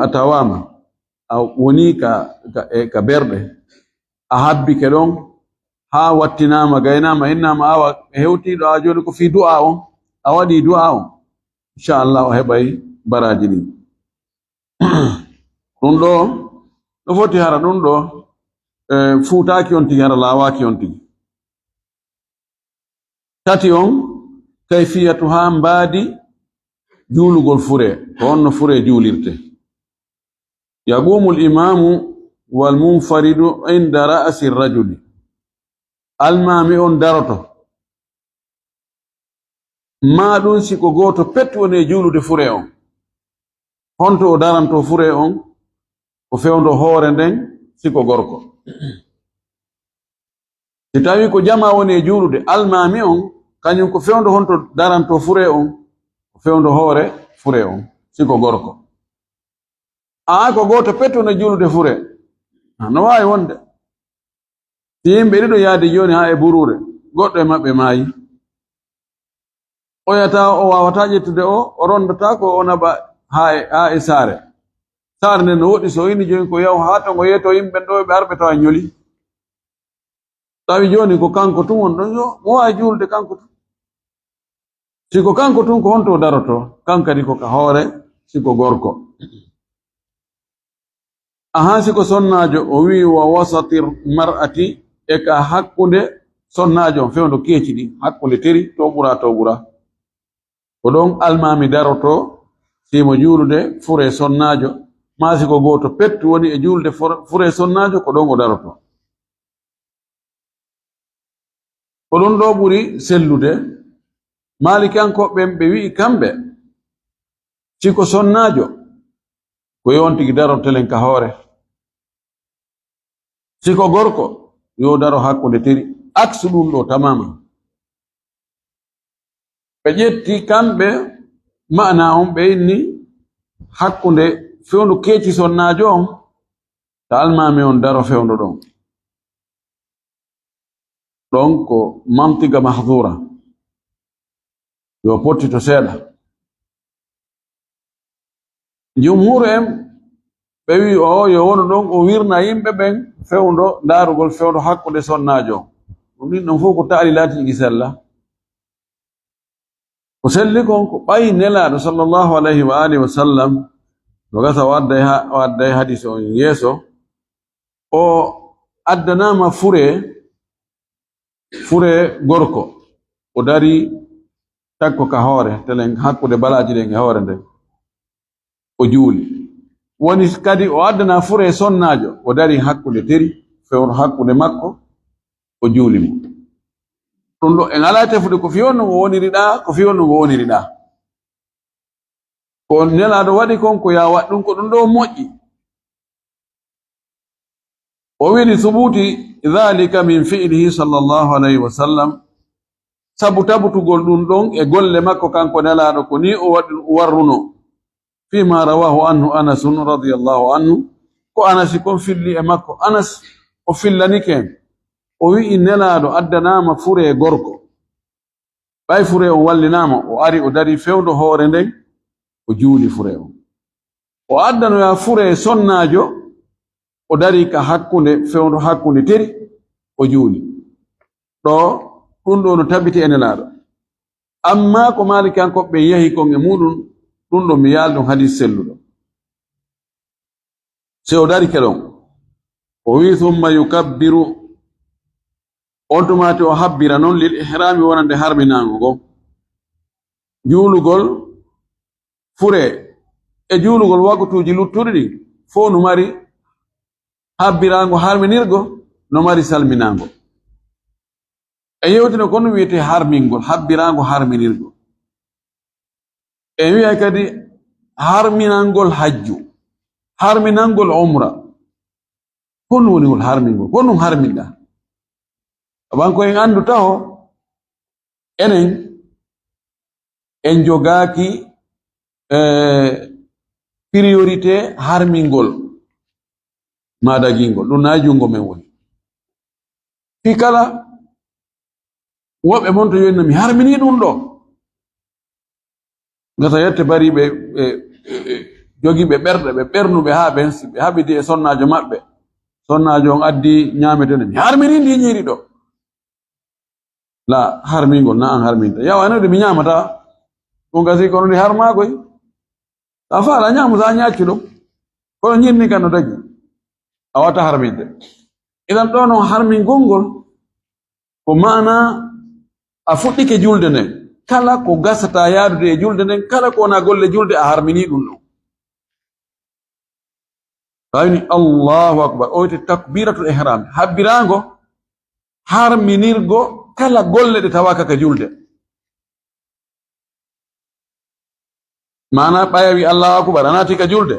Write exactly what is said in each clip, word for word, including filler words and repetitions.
A tawaama, a wonii ka, ka, e, ka berɗe, a habbike ɗon, haa wattinaama, gaynaama, innaama, awa, ɓe hewtii ɗo, a jooni ko fii du'aa on, a waɗii du'aa on, inchallah, o heɓay baraaji ɗin. Ɗun ɗoo, no foti hara ɗun ɗoo, e, fuutaaki on tigi, hara laawaaki on tigi. Tati on, kayfiyatuhaa, mbaadi juulugol furee, ko honno furee juulirtee. Yaquumul imaamu wal munfaridu inda ra'asi rajuli. Almaami on daroto. Maa ɗun si ko gooto pet woni e juulude furee on. Honto o darantoo furee on? Ko fewndo hoore nden, si ko gorko. Si tawii ko jamaa woni e juulude, almaami on, kañun ko fewndo honto darantoo furee on? Ko fewndo hoore furee on, si ko gorko. Aa, ko gooto pet woni e juulude furee. Ah, no waawi wonde. Si yimɓe ɗiɗo yaadi jooni haa e buruure, goɗɗo e maɓɓe maayi. Oyataa, o waawataa ƴettude o, o rondataa ko o naɓa haa e, haa e saare. Saare nden no woɗɗi, so o ini jooni ko yaw haa to ngo yeetoo yimɓe ɓen ɗoo, ɓe arɓe tawa ñoli. Tawi jooni ko kanko tun won ɗon, yo mo waawi juulde kanko tun. Si ko kanko tun, ko honto o darotoo? Kan kadi ko ka hoore, si ko gorko. Ahan, si ko sonnaajo, o wi'i, "Wa wasati mar'ati," e ka hakkunde sonnaajo on, fewndo keeci ɗin, hakkunde teri, to ɓura, to ɓura. Ko ɗon almaami darotoo, si mo juulude furee sonnaajo, maa si ko gooto pet woni e juulde for-, furee sonnaajo, ko ɗon o darotoo. Ko ɗun ɗoo ɓuri sellude. Maalikiyankooɓe ɓen, ɓe wi'i kamɓe, si ko sonnaajo, ko yo on tigi daro telen ka hoore. Si ko gorko, yo daro hakkunde teri. Aksu ɗun ɗoo tamaman. Ɓe ƴetti kamɓe maana on, ɓe inni hakkunde fewndo keeci sonnaajo on, ka almaami on daro fewndo ɗon. Ɗon ko mantiga mahdura. Yo pottito seeɗa. Jumhur en, ɓe wi'i, o, yo wonu ɗon, o wirna yimɓe ɓen fewndo, ndaarugol fewndo hakkunde sonnaajo on. Ɗum ɗin ɗon fof ko ta'lilaati ɗi sella. Ko selli kon, ko ɓay Nelaaɗo sallallahu alayhi wa alihi wa sallam, no gasa o adday ha-, o adday hadis on yeeso, o addanaama furee, furee gorko, o dari takko ka hoore, telen hakkunde balaaji ɗen e hoore nden, o juuli. Woni kadi o addana furee sonnaajo, o dari hakkunde teri, fewndo hakkunde makko, o juuli mo. Ɗum ɗo en alaa tefude ko fii on no woniri ɗaa, ko fii on no woniri ɗaa. Ko Nelaaɗo waɗi kon ko yaa waɗ ɗum, ko ɗum ɗo moƴƴi. O wi'i, li subuuti dhaalika min fi'lihi sallallahu alayhi wa sallam, sabu tabutugol ɗum ɗon e golle makko kanko Nelaaɗo, ko nii o waɗi, o warruno. Fiima rawaahu anhu Anasun radiyallahu anhu, ko Anasi kon filli e makko. Anas o fillanike en, o wi'i Nelaaɗo addanaama furee gorko. Ɓay furee on wallinaama, o ari, o darii fewndo hoore nden, o juuli furee on. O addanoyaa furee sonnaajo, o darii ka hakkunde, fewndo hakkunde teri, o juuli. Ɗo, ɗum ɗo no tabiti e Nelaaɗo. Ammaa ko Maalikiyankooɓe ɓen yahi kon e muuɗum, ɗum ɗo mi yaalɗum hadiis selluɗo. Si o darike ɗon, o wi'i, "Summa yukabbiru." On tuma tigi o habbira non lil ihraami wonande harminaango ngon. Juulugol furee e juulugol wakutuuji luttuɗi ɗin, fow no mari habbiraango harminirgo, no mari salminaango. En yewtino ko honɗum wi'etee harmingol, habbiraango harminirgo. En wi'ay kadi harminangol hajju, harminangol umra. Ko honɗum woni ngol harmingol? Ko honɗum harminɗaa? Saban ko en anndu taho, enen en jogaaki, eh, priorité harmingol maa dagingol. Ɗum na e junngo men woni. Fii kala woɓɓe mon to yoni, "Mi harminii ɗum ɗo." Ngata yette bariiɓe, e, e, e, jogiiɓe ɓerɗe, ɓe ɓernuɓe haa ɓen, si ɓe haɓidi e sonnaajo maɓɓe, sonnaajo on addi ñaametende, "Mi harminii ndii ñiiri ɗoo." La, harmingol na an harminte. Yawa, ene mi ñaamata. Ɗum gasi kono ndi harmaa koy. Sa faala ñaamu, sa ñaaccu ɗum. Kono ñiiri ndin kan no tagi. A wata harminte. Idan ɗoo non harmingol ngol, ko maana a fuɗɗike julde nden. Kala ko gasata yaadude e julde nden, kala ko wona golle julde, a harminii ɗum ɗon. Ɓayni Allahu Akbar, o wi'ete takbiratul ihram, habbiraango, harminirgo kala golle ɗe tawaaka ka julde. Maana ɓaya wi Allahu Akbar, a naati ka julde.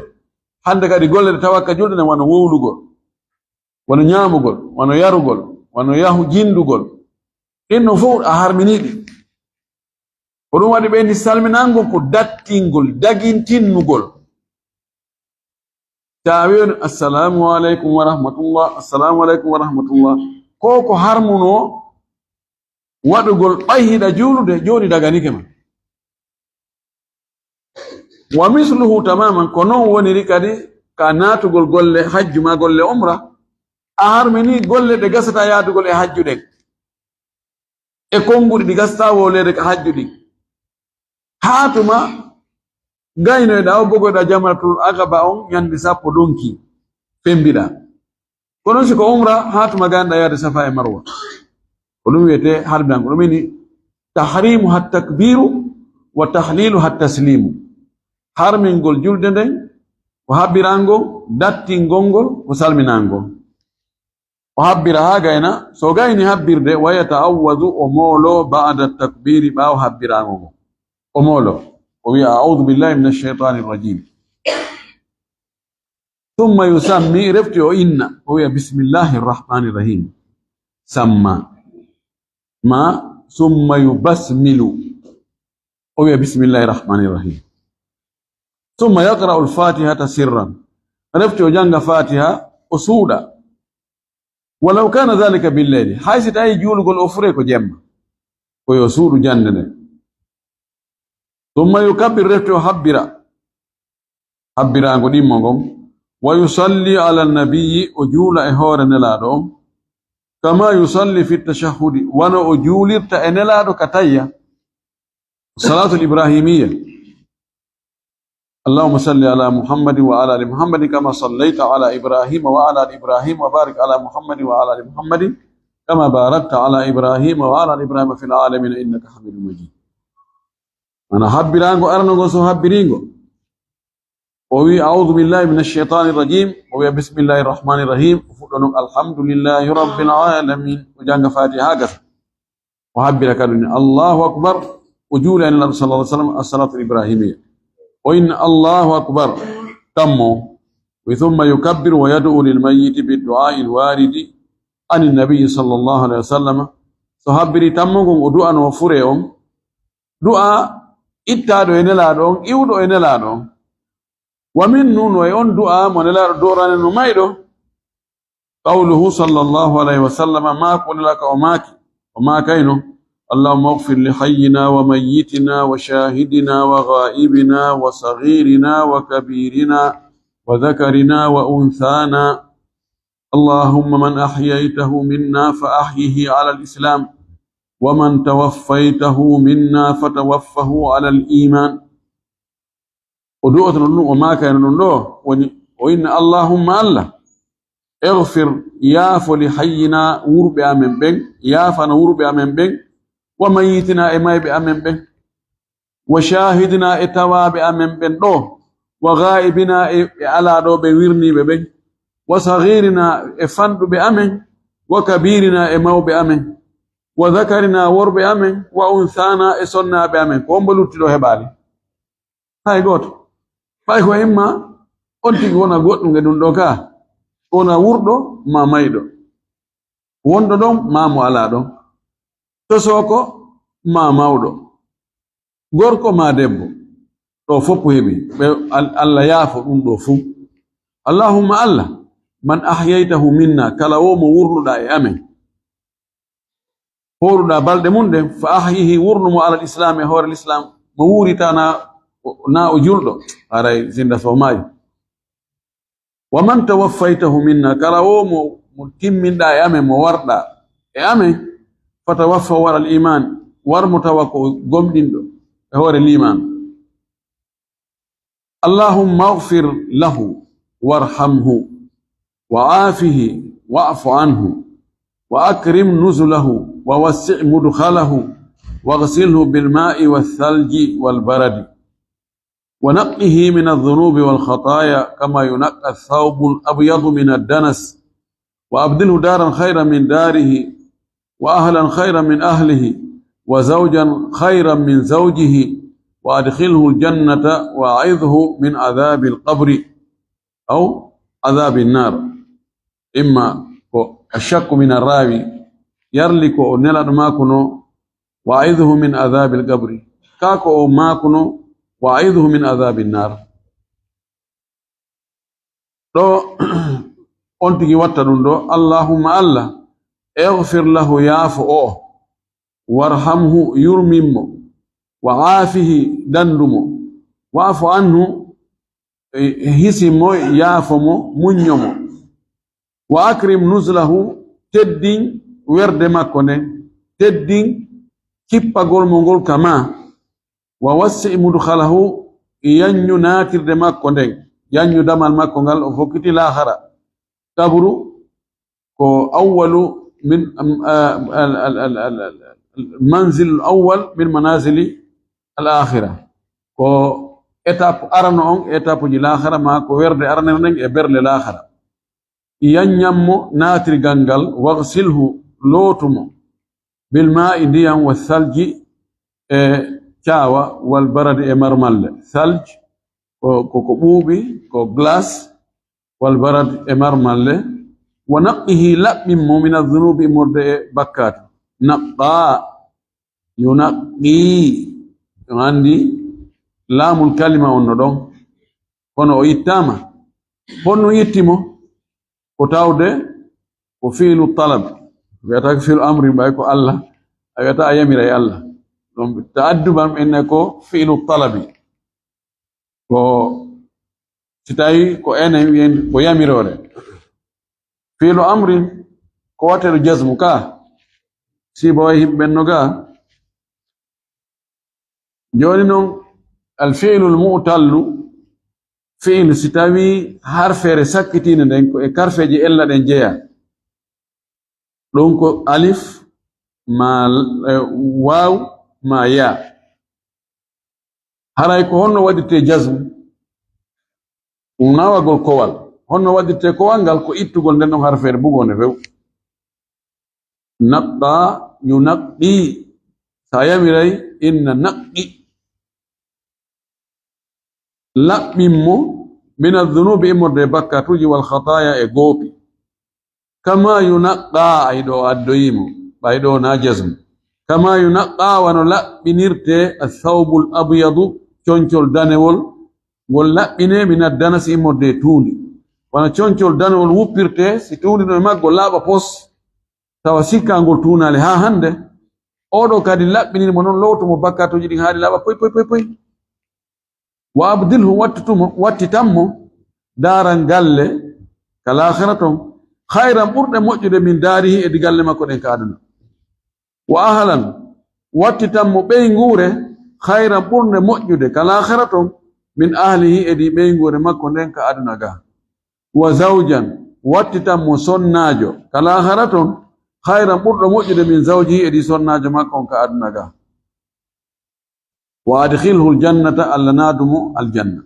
Hande kadi golle ɗe tawaaka ka julde nden wano wowlugol, wano ñaamugol, wano yarugol, wano yahu jindugol. Ɗin non fow a harminii ɗi. Ko ɗum waɗi ɓe ni salminangol ko dattingol, dagintinnugol. Sa wi'on, "Assalamu aleykum wa rahmatullah, assalamu aleykum wa rahmatullah." Ko ko harmunoo waɗugol ɓay hiɗa juulude, jooni daganike ma. Wa misluhu tamaman, ko non woniri kadi ka naatugol golle hajju maa golle umra. A harmini golle ɗe gasata yaadugol e hajju ɗen. E konguɗi ɗi gasata wowleede ka hajju ɗin. Haa tuma gaynoyɗaa o bogoyɗaa Jamratul Aqaba on ñande sappo donki fembiɗaa. Kono si ko umra, haa tuma gaynoɗaa yaade Safa e Marwa. Ko ɗum wiyetee harbiran, ko ɗum woni tahrimu hat takbiru wa tahlilu hat taslimu. Harmingol julde nden, ko habbirangol, dattingol ngol, ko salminangol. O habbira haa gayna, so gayni habbirde, wa yata'awwadu, o moolo ba'da takbiri, ɓaawo habbiraango ngo. O moolo, o wi'a, "A'udhu billahi minash shaytanir rajim." Thumma yusammi, refti o inna, o wi'a, "Bismillahir rahmanir rahim." Samma. Ma, thumma yubasmilu. O wi'a, "Bismillahir rahmanir rahim." Thumma yaqra'ul fatihata sirran. Refti o janga Fatiha, o suuɗa. Walaw kana dhalika bil layli, hay si tawi juulugol o fure ko jemma, ko yo suuɗu jande nden. Thumma yukabbir, refti o habbira, habbiraango ɗimmo ngon. Wa yusalli ala nabiyyi, o juula e hoore Nelaaɗo on. Kama yusalli fi tashahhudi, wano o juulirta e Nelaaɗo ka tayya. Salatul Ibrahimiyya. اللهم صل على محمد وعلى آل محمد كما صليت على إبراهيم وعلى آل إبراهيم وبارك على محمد وعلى آل محمد كما باركت على إبراهيم وعلى آل إبراهيم في العالمين إنك حميد مجيد. Ana habbiraango arano ngon so habbiriingo. O wi, "A'udhu billahi minash shaytanir rajim." O wi'a, "Bismillahir rahmanir rahim." O fuɗɗo non, "Alhamdulillahi rabbil alamin." O janga Fatiha haa gasa. O habbira kadi ni, "Allahu akbar." O juula e Nelaaɗo sallallahu alaihi wasallam, as-salatu ibrahimiyya. O inna, "Allahu akbar." Tammo. Wa thumma yukabbiru wa yad'u lil mayyiti bid du'a'i al waridi anin nabiyyi sallallahu alaihi wasallam. So habbiri tammo ngon, o du'ano fure on. Du'a ittaaɗo e Nelaaɗo on, iwɗo e Nelaaɗo on. Wa min nun, e on du'a mo Nelaaɗo du'orani no mayɗo. Qawluhu sallallahu alayhi wa sallam, maako Nelaaɗo o maaki, o maakayno, "Allahumma ighfir li hayyina wa mayyitina wa shahidina wa ghaibina wa saghirina wa kabirina wa dhakarina wa unthana. Allahumma man ahyaytahu minna fa ahyihi ala al-islam, wa man tawaffaytahu minna fa tawaffahu ala al-iman." O du'otono ɗum, o maakayno ɗum ɗo, woni o inna, "Allahumma Allah, ighfir, yaafo li hayyina wurɓe amen ɓen, yaafano wurɓe amen ɓen, wa mayyitina e mayɓe amen ɓen, wa shahidina e tawaaɓe amen ɓen ɗo, wa ghaibina e, e alaa ɗo ɓe wirniiɓe ɓen, wa saghirina e fanɗuɓe amen, wa kabirina e mawɓe amen, wa dhakarina worɓe amen, wa unthana e sonnaaɓe amen." Ko hombo lutti ɗo heɓaali? Hay gooto. Ɓay ko imma on tigi wona goɗɗum e ɗum ɗo ka, wona wurɗo maa mayɗo, wonɗo ɗon maa mo alaa ɗon, tosooko maa mawɗo, gorko maa debbo, ɗo fof heɓi. Ɓe Al-, Allah yaafo ɗum ɗo fuu. Allahumma Allah, man ahyaytahu minna, kala wo mo wurnuɗaa e amen, hooruɗaa balɗe mum ɗen, fa ahyihi, wurnu mo alal islam, e hoore l'islam, mo wuuri tana o, na o julɗo, haray sinda so maayi. Wa man tawaffaytahu minna, kala wo mo, mo timminɗaa e amen, mo warɗaa e amen, fatawaffahu ala al-iman, war mo tawa ko gomɗinɗo e hoore liimaan. Allahumma ighfir lahu warhamhu wa afihi wa'fu anhu wa akrim nuzulahu wa wassi' mudkhalahu waghsilhu bil ma'i wath thalji wal baradi. ونقه من الذنوب والخطايا كما ينقى الثوب الأبيض من الدنس، وأبدله دارا خيرا من داره، وأهلا خيرا من أهله، وزوجا خيرا من زوجه، وأدخله الجنة، وأعذه من عذاب القبر أو عذاب النار. Imma ko ashakku min arrawi, yarli ko o nelaɗo maakuno, wa aidhu min adhabil qabri. Ka ko o maakuno, wa aidhu min adhabin nar. Ɗo on tigi watta ɗum ɗo, Allahumma Allah, ighfir lahu, yaafo o, warhamhu, yurmin mo, wa aafihi, dandu mo, wa'fu anhu, e, hisi mo, yaafo mo, muñño mo. Wa akrim nuzlahu, teddin werde makko nden, teddin kippagol mo ngol ka maa. Wa wassi' mudkhalahu, yanñu naatirde makko nden, yanñu damal makko ngal, o fokkiti laahara. Kaburu ko awwalu min, am, a, al, al, al, al, al, al manzil awwal min manazili al akhira. Ko étape arano on, étape ji laahara, ma ko werde aranere nden e berle laahara. Yanñan mo naatirgal ngal, waghsilhu, lootu mo, bil maa'i, ndiyam, wa thalji, e caawa, wal baradi, e marmalle. Thalj ko, ko, ko ɓuuɓi, ko glace, wal barad, e marmalle. Wa naqqihi, laɓɓin mo, min adh-dhunubi, immorde e bakkaatu. Naqqa, yunaqqi, on anndi laamul kalima on no ɗon, kono o ittaama. Honno itti mo? Ko tawde ko fi'lu talab, wiyata ko fi'lu amri, ɓay ko Allah, a wiyata a yamiray Allah. Ɗum ta'adduban, ɓe inna ko fi'lu talabi. Ko si tawi ko enen wiyen ko yamiroore. Fi'lu amri ko wattelu jazmu ka, si bo himɓe no ga. Jooni non, al fi'lul mu'tallu, fi'il si tawi harfeere sakkitiinde nden ko e karfeeje ella ɗen jeyaa. Ɗum ko alif, ma, e, waaw, ma yaa. Haray ko honno waɗirtee jazm? Ɗum nawagol kowal. Honno waɗirtee kowal ngal? Ko ittugol nden ɗon harfeere, bugoo nde few. Naqqa, yunaqqi. Sa yamiray, inna naqqi. Laɓɓin mo, mina dhunubi, immorde e bakkaatuuji, wal khataaya, e goopi. Kama yunaqqa, ay ɗo o addoyi mo, ɓay ɗo na jazmu. Kama yunaqqa, wano laɓɓinirte, athawbul abyadu, concol danewol, ngol laɓɓine, mina danasi, immorde e tuundi. Wano concol danewol wuppirte, si tuundi ɗon e maggo laaɓa pos, tawa sikkaa ngol tuunaali haa hannde, oo ɗoo kadi laɓɓinir mo non, lowto mo bakkaatuuji ɗin haa ɗi laaɓa poy, poy, poy, poy. Wa abdilhu, wattitu mo, wattitan mo daaran galle ka laakhara ton, khayran, ɓurɗe moƴƴude, min daarihi, e ɗi galle makko ɗen ka aduna. Wa ahlan, wattitan mo ɓeynguure, khayran, ɓurnde moƴƴude, ka laakhara ton, min ahlihi, e ɗi ɓeynguure makko nden ka aduna ga. Wa zawjan, wattitan mo sonnaajo, ka laakhara ton, khayran, ɓurɗo moƴƴude, min zawjihi, e ɗi sonnaajo makko on ka aduna ga. Wa adkhilhu aljannata, Allah naadu mo aljanna.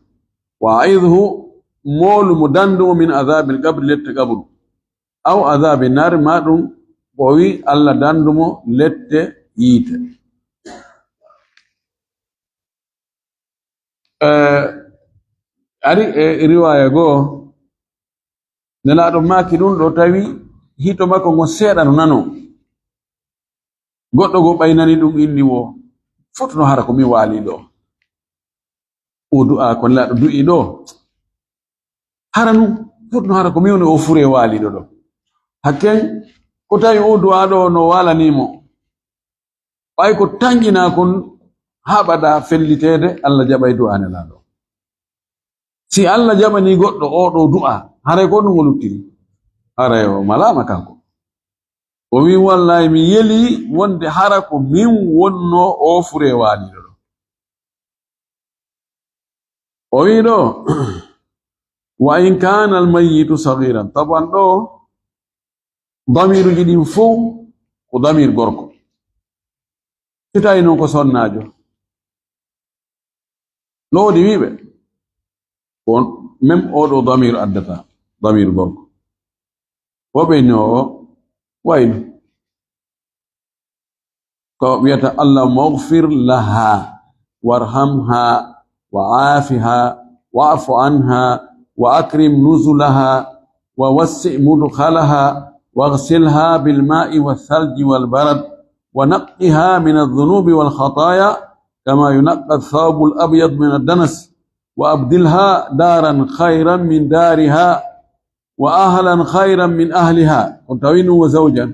Wa a'idhu, moolu mo, dandu mo, min adhabil qabri, lette qabru. Aw adhabi nnaari, maa ɗum ko o wi'i, Allah dandu mo lette yiite. Eh, ari e riwaaya goo, Nelaaɗo maaki ɗum ɗo, tawi hito makko ngon seeɗa no nanoo. Goɗɗo goo ɓay nani ɗum inni wo, fotuno hara ko min waali ɗo. O du'a ko Nelaaɗo du'i ɗo. Hara nun, fotuno hara ko min woni o fure waali ɗo ɗo. Hakken, ko tawi o du'a ɗo no waalani mo. Ɓay ko tanƴinaa kon, haɓaɗaa felliteede, Alla jaɓay du'aa Nelaaɗo. Si Alla jaɓanii goɗɗo oo ɗoo du'aa, haray ko honɗun o luttiri? Haray o malaama kanko. O wi'i, "Wallaahi, mi yelii wonde hara ko min wonnoo oo furee waaliiɗo ɗoo." O wi'i ɗoo, "Wa in kaana al-mayyitu saghiran." Taban ɗoo, damiiruuji ɗin fow ko damiir gorko. Si tawii non ko sonnaajo, no woodi wi'uɓe, ko même oo ɗoo damiir addata, damiir gorko. Woɓɓe no o wayno ko wi'ata, "Allahumma ighfir laha warhamha wa afiha wa'fu anha wa akrim nuzulaha wa wassi' mudkhalaha waghsilha bil ma'i wath thalji wal barad wa naqqiha min adh-dhunubi wal khataya kama yunaqqa ath-thawbul abyad min ad-danas wa abdilha daran khayran min dariha wa ahlan khayran min ahliha." Ko tawi nun wa zawjan.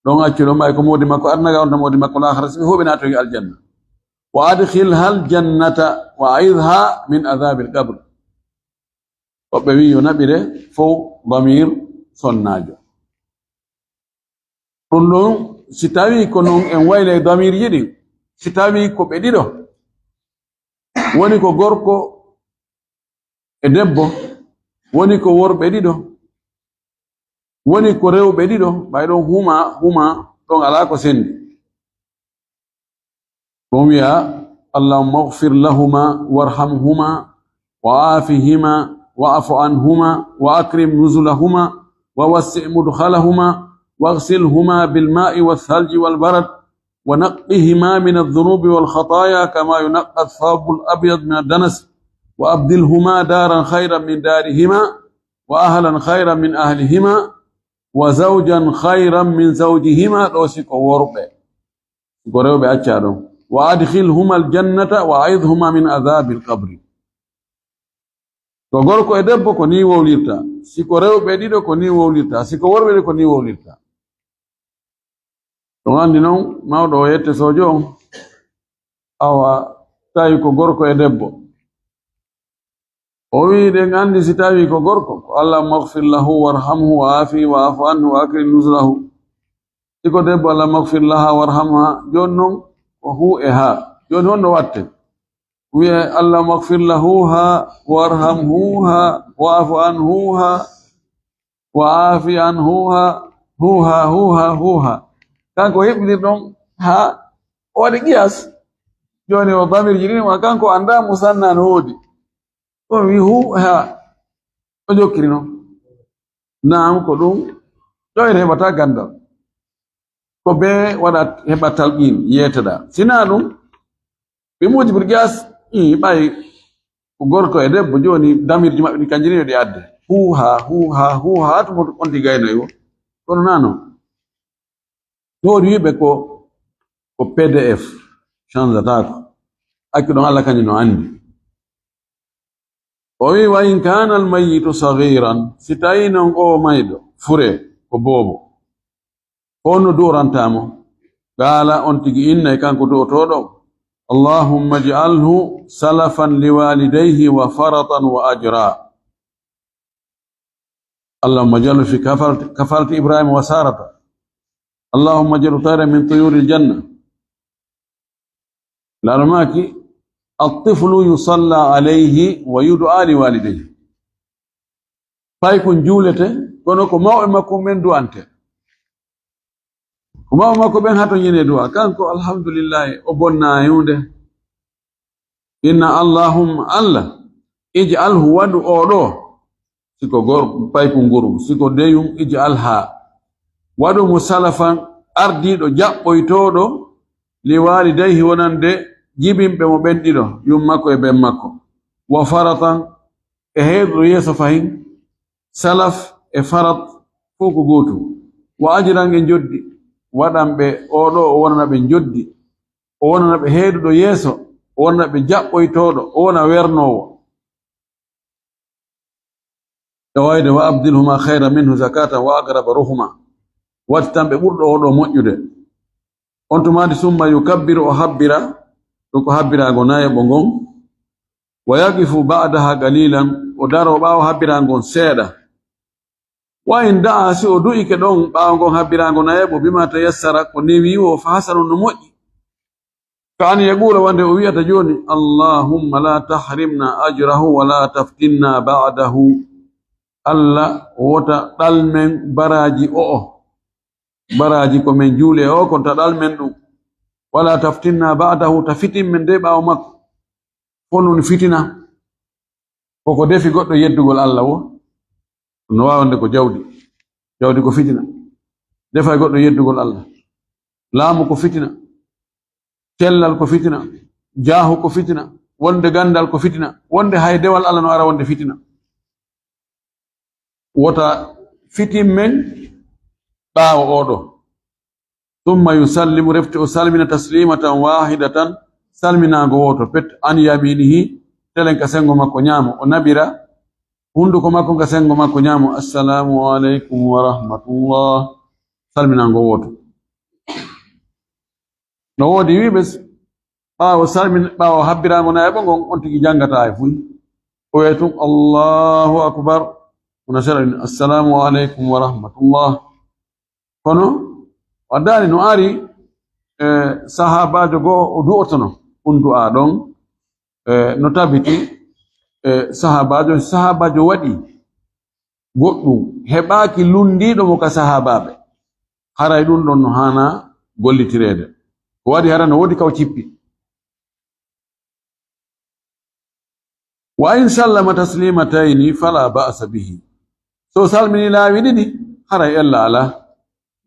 Ɗon accu ɗon ɓay ko moodi makko aduna ga, on tan moodi makko laakhara, si ɓe fow ɓe naatoyi aljanna. "Wa adkhilha al-jannata wa a'idhha min adhabil qabr." Woɓɓe wi'i yo naɓire fow damiir sonnaajo. Ɗun ɗon, si tawii ko non en waylay damiirji ɗin, si tawii ko ɓe ɗiɗo, woni ko gorko e debbo, woni ko worɓe ɗiɗo, woni ko rewɓe ɗiɗo, ɓay ɗon huma, huma, ɗon alaa ko sendi. Ɗun wi'a, "Allahumma ighfir lahuma warhamhuma wa afihima wa'fu anhuma wa akrim nuzulahuma wa wassi' mudkhalahuma waghsilhuma bil ma'i wath thalji wal barad wa naqqihima min adh-dhunubi wal khataya kama yunaqqa ath-thawbul abyad min ad-danas wa abdilhuma daran khayran min darihima wa ahlan khayran min ahlihima wa zawjan khayran min zawjihima." Ɗoo si ko worɓe. Si ko rewɓe, accaa ɗon. "Wa adkhilhuma al-jannata wa a'idhhuma min adhabil qabri." Ko gorko e debbo ko nii wowlirta. Si ko rewɓe ɗiɗo ko nii wowlirta. Si ko worɓe ɗiɗo ko nii wowlirta. Ɗun anndi non mawɗo o yette soojo on. Awa tawi ko gorko e debbo. O wi'i, ɗen anndi si tawii ko gorko, ko "Allahumma ighfir lahu warhamhu wa afihi wa'fu anhu wa akrim nuzulahu." Si ko debbo, "Allahumma ighfir laha warhamha." Jooni non ko hu e ha. Jooni honno watte? Wi'e, "Allahumma ighfir lahu ha warhamhu ha wa'fu anhu ha wa afi anhu ha hu ha hu ha hu ha." Kanko heɓinir ɗon ha o waɗi qiyas. Jooni o damirji ɗin wa kanko anndaa musanna no woodi. O wi'i hu, ha. O jokkiri non. Naam, ko ɗun ƴoyre heɓata ganndal. Ko bee waɗa heɓa talqiin, yeeteɗaa. Si naa ɗun, ɓe muuji bil qiyas, ii, ɓay ko gorko e debbo, jooni damirji maɓɓe ɗin kanji ni yo ɗi adde. Hu, ha, hu, ha, hu, ha, to mo on ɗi gaynoyi wo. Kono naa non. Ɗoo ɗi wi'uɓe ko, ko P D F, change-ataako. Accu ɗon Alla kanjum no anndi. O wi'i, "Wa in kaana al-mayyitu saghiran," si tawii non oo mayɗo furee ko boobo, ko honno du'orantaa mo? Qaala, on tigi innay kanko du'otooɗo, "Allahumma ij'alhu salafan liwalidayhi wa faratan wa ajra." Allahumma ij'alhu fi kafalati, kafalati Ibrahima wa Sarata. Allahumma ij'alhu tayran min tuyuril janna. Laaɗo maaki, "At-tiflu yusalla alayhi wa yud'a li walidayhi." Paykun juulete, kono ko mawɓe makko ɓen du'ante. Ko mawɓe makko ɓen hatonjine du'a. Kanko, alhamdulillahi, o bonnaa e huunde. Inna Allahumma, Alla, ij'alhu, waɗu oo ɗoo, si ko gor-, paykun gorun, si ko deyun, ij'alha, waɗu mo salafan, ardiiɗo jaɓɓoytooɗo, li waalidayhi, wonande jibinɓe mo ɓen ɗiɗo, yumma makko e ben makko. Wa faratan, e heyɗuɗo yeeso fahin, salaf e farat fow ko gootum. Wa ajran e njoddi, waɗan ɓe oo ɗoo o wonana ɓe njoddi, o wonana ɓe heyɗuɗo yeeso, o wonana ɓe jaɓɓoytooɗo, o wona wernoowo. E wayde, "Wa abdilhuma khayran minhu zakatan wa aqraba ruhuma." Wattitan ɓe ɓurɗo oo ɗoo moƴƴude. On tuma di summa yukabbiru, o habbira, ɗun ko habbiraango nayeɓo ngon. Wa yaqifu ba'daha qalilan, o daroo ɓaawo habbiraango ngon seeɗa. Wa in da'a, si o du'ike ɗon ɓaawo ngon habbiraango nayeɓo, bima tayassara, ko newi wo, fa hasanun, no moƴƴi. Ka an yaquula, wonde o wi'ata jooni, Allahumma la tahrimna ajrahu wa la taftinna ba'dahu. Alla, wota ɗal men baraaji o'o. Baraaji ko men juuli e o kon, ta ɗal men ɗum. Wa la taftinna ba'dahu, ta fitin men de ɓaawo makko. Fof nun fitina. Koko defi goɗɗo yeddugol Alla wo. No waawande ko jawdi. Jawdi ko fitina. Defay goɗɗo yeddugol Alla. Laamu ko fitina. Cellal ko fitina. Jaahu ko fitina. Wonde gandal ko fitina. Wonde hay dewal Alla no ara wonde fitina. Wota fitin men ɓaawo oo ɗoo. Summa yusallimu, refti o salmina, taslimatan wahidatan, salminaango wooto pet, an yaminihi, telen ka sengo makko ñaamo, o naɓira hunduko makko ka sengo makko ñaamo, "Assalamu aleykum wa rahmatullah." Salminaango wooto. No woodi wi'uɓe s-, ɓaawo salmin-, ɓaawo habbiraango nayaɓo ngon, on tigi janngataa e fuy. O wi'ay tun, "Allahu akbar." Wona seeɗa ɗin, "Assalamu aleykum wa rahmatullah." Kono, waddaani no ari, e, sahaabaajo goo o du'otono, ɗun du'aa ɗon, e, no tabiti, e, sahaabaajo, sahaabaajo waɗi goɗɗun, heɓaaki lunndiiɗo mo ka sahaabaaɓe. Haray ɗun ɗon no haanaa gollitireede. Ko waɗi hara no woodi ka o cippi. Wa in sallama taslimatayni fala ba'sa bihi. So salmini laawi ɗiɗi, haray ella alaa.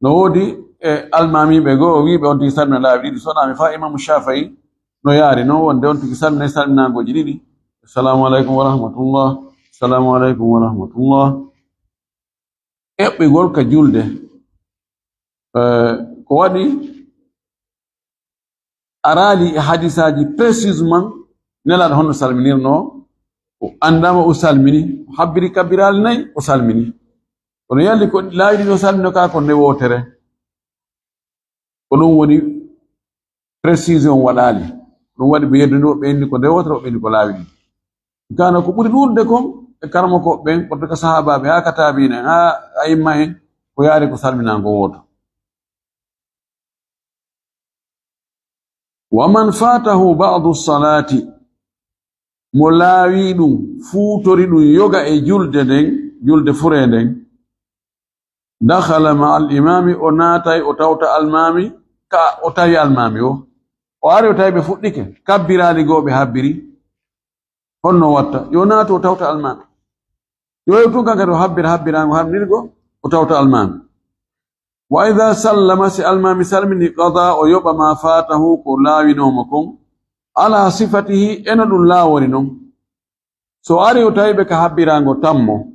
No woodi e almaamiiɓe goo, o wi'i ɓe on tigi salmina laawi ɗiɗi. So wonaa mi fa Imaamu Shaafi'i no yaari non, wonde on tigi salmina salminaangooji ɗiɗi. "Assalamu aleykum wa rahmatullah. Assalamu aleykum wa rahmatullah." Eɓɓigol ka julde. Eh, ko waɗi araali e hadisaaji précisément Nelaaɗo honno salminirnoo, o anndaama o salmini, o habbiri kabbiraali nay, o salmini. Kono yalli ko laawi ɗiɗi o salminoo kaa ko nde wootere. Ko ɗun woni précision waɗaali. Ɗun waɗi ɓe yeddunde, woɓɓe inni ko nde wootere, woɓɓe inni ko laawi ɗiɗi. Kana ko ɓuri ɗuuɗude kon e karamokooɓe ɓen, ɓurta ka sahaabaaɓe, haa ka taabiina en, haa a'imma en, ko yaari ko salminaango wooto. Wa man faatahu ba'du salaati, mo laawi ɗun, fuutori ɗun yoga e julde nden, julde furee nden, dakhala ma'al imaami, o naatay, o tawta almaami, ka o tawi almaami o. O ari, o tawi ɓe fuɗɗike, kabbiraali goo ɓe habbiri. Honno watta? Yo naatu, o tawta almaami. Yo yew tun kan kadi o habbira, habbiraango harminirgo, o tawta almaami. Wa idha sallama, si almaami salmini, qada, o yoɓa ma faatahu, ko laawinoo mo kon, ala sifatihi, e no ɗun laawori non. So ari o tawi ɓe ka habbiraango tammo,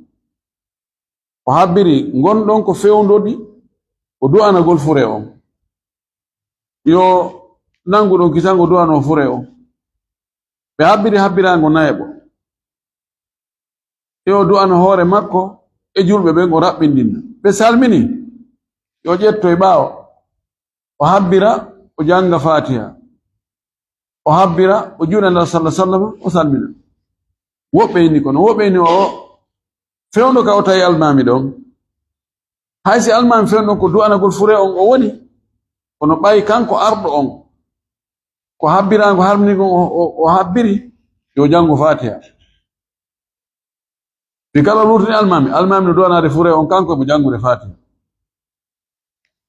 o habbiri ngon ɗon ko fewndodi, o du'anagol fure on. Yo nangu ɗon kisango du'anoo fure on. Ɓe habbiri habbiraango nayeɓo. Yo du'ano hoore makko e julɓe ɓen, o raɓɓindinna. Ɓe salmini, yo ƴetto e ɓaawo. O habbira, o jannga Faatiha. O habbira, o juula Nulaaɗo sallallaahu alayhi wa sallam, o salmina. Woɓɓe inni kono, woɓɓe inni o fewndo ka o tawi almaami ɗon. Hay si almaami fewndo on ko du'anagol fure on o woni, kono ɓay kanko arɗo on, ko habbiraango harminii ngon o, o, o habbiri, yo janngo Faatiha. Fii kala luutini almaami, almaami no du'anaade fure on, kanko mo janngude Faatiha.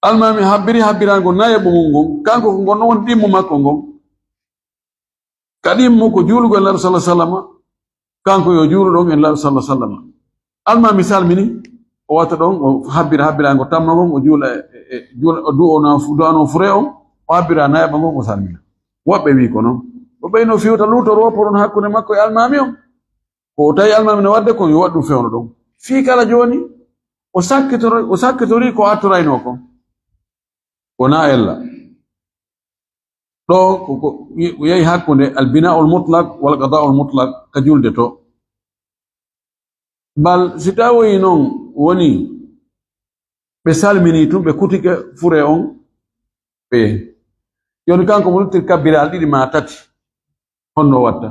Almaami habbiri habbiraango nayeɓo mun ngon, kanko ko ngon woni ɗimmo makko ngon. Ka ɗimmo ko juulugol Nulaaɗo sallallaahu alayhi wa sallam, kanko yo juulu ɗon e Nulaaɗo sallallaahu alayhi wa sallam. Almaami salmini, o watta ɗon, o habbira habbiraango tamma ngon, o juula e, e, e, juula, o du'ano, du'ano fure on, o habbira nayeɓo ngon, o salmina. Woɓɓe wi'i ko non. Woɓɓe no fiwta luutoroo poron hakkunde makko e almaami on. Ko o tawi almaami no waɗde kon, yo waɗu ɗun fewndo ɗon. Fii kala jooni, o sakkitoro-, o sakkitorii ko attoraynoo kon. Wonaa ella. Ɗoo ko, ko, ko yehi hakkunde al-binaa'ul mutlaq wal qadaa'ul mutlaq ka julde to. Bal si tawoyi non woni ɓe salminii tun, ɓe kutike fure on, ɓe, jooni kanko mo luttiri kabbiraali ɗiɗi maa tati, Honno o watta?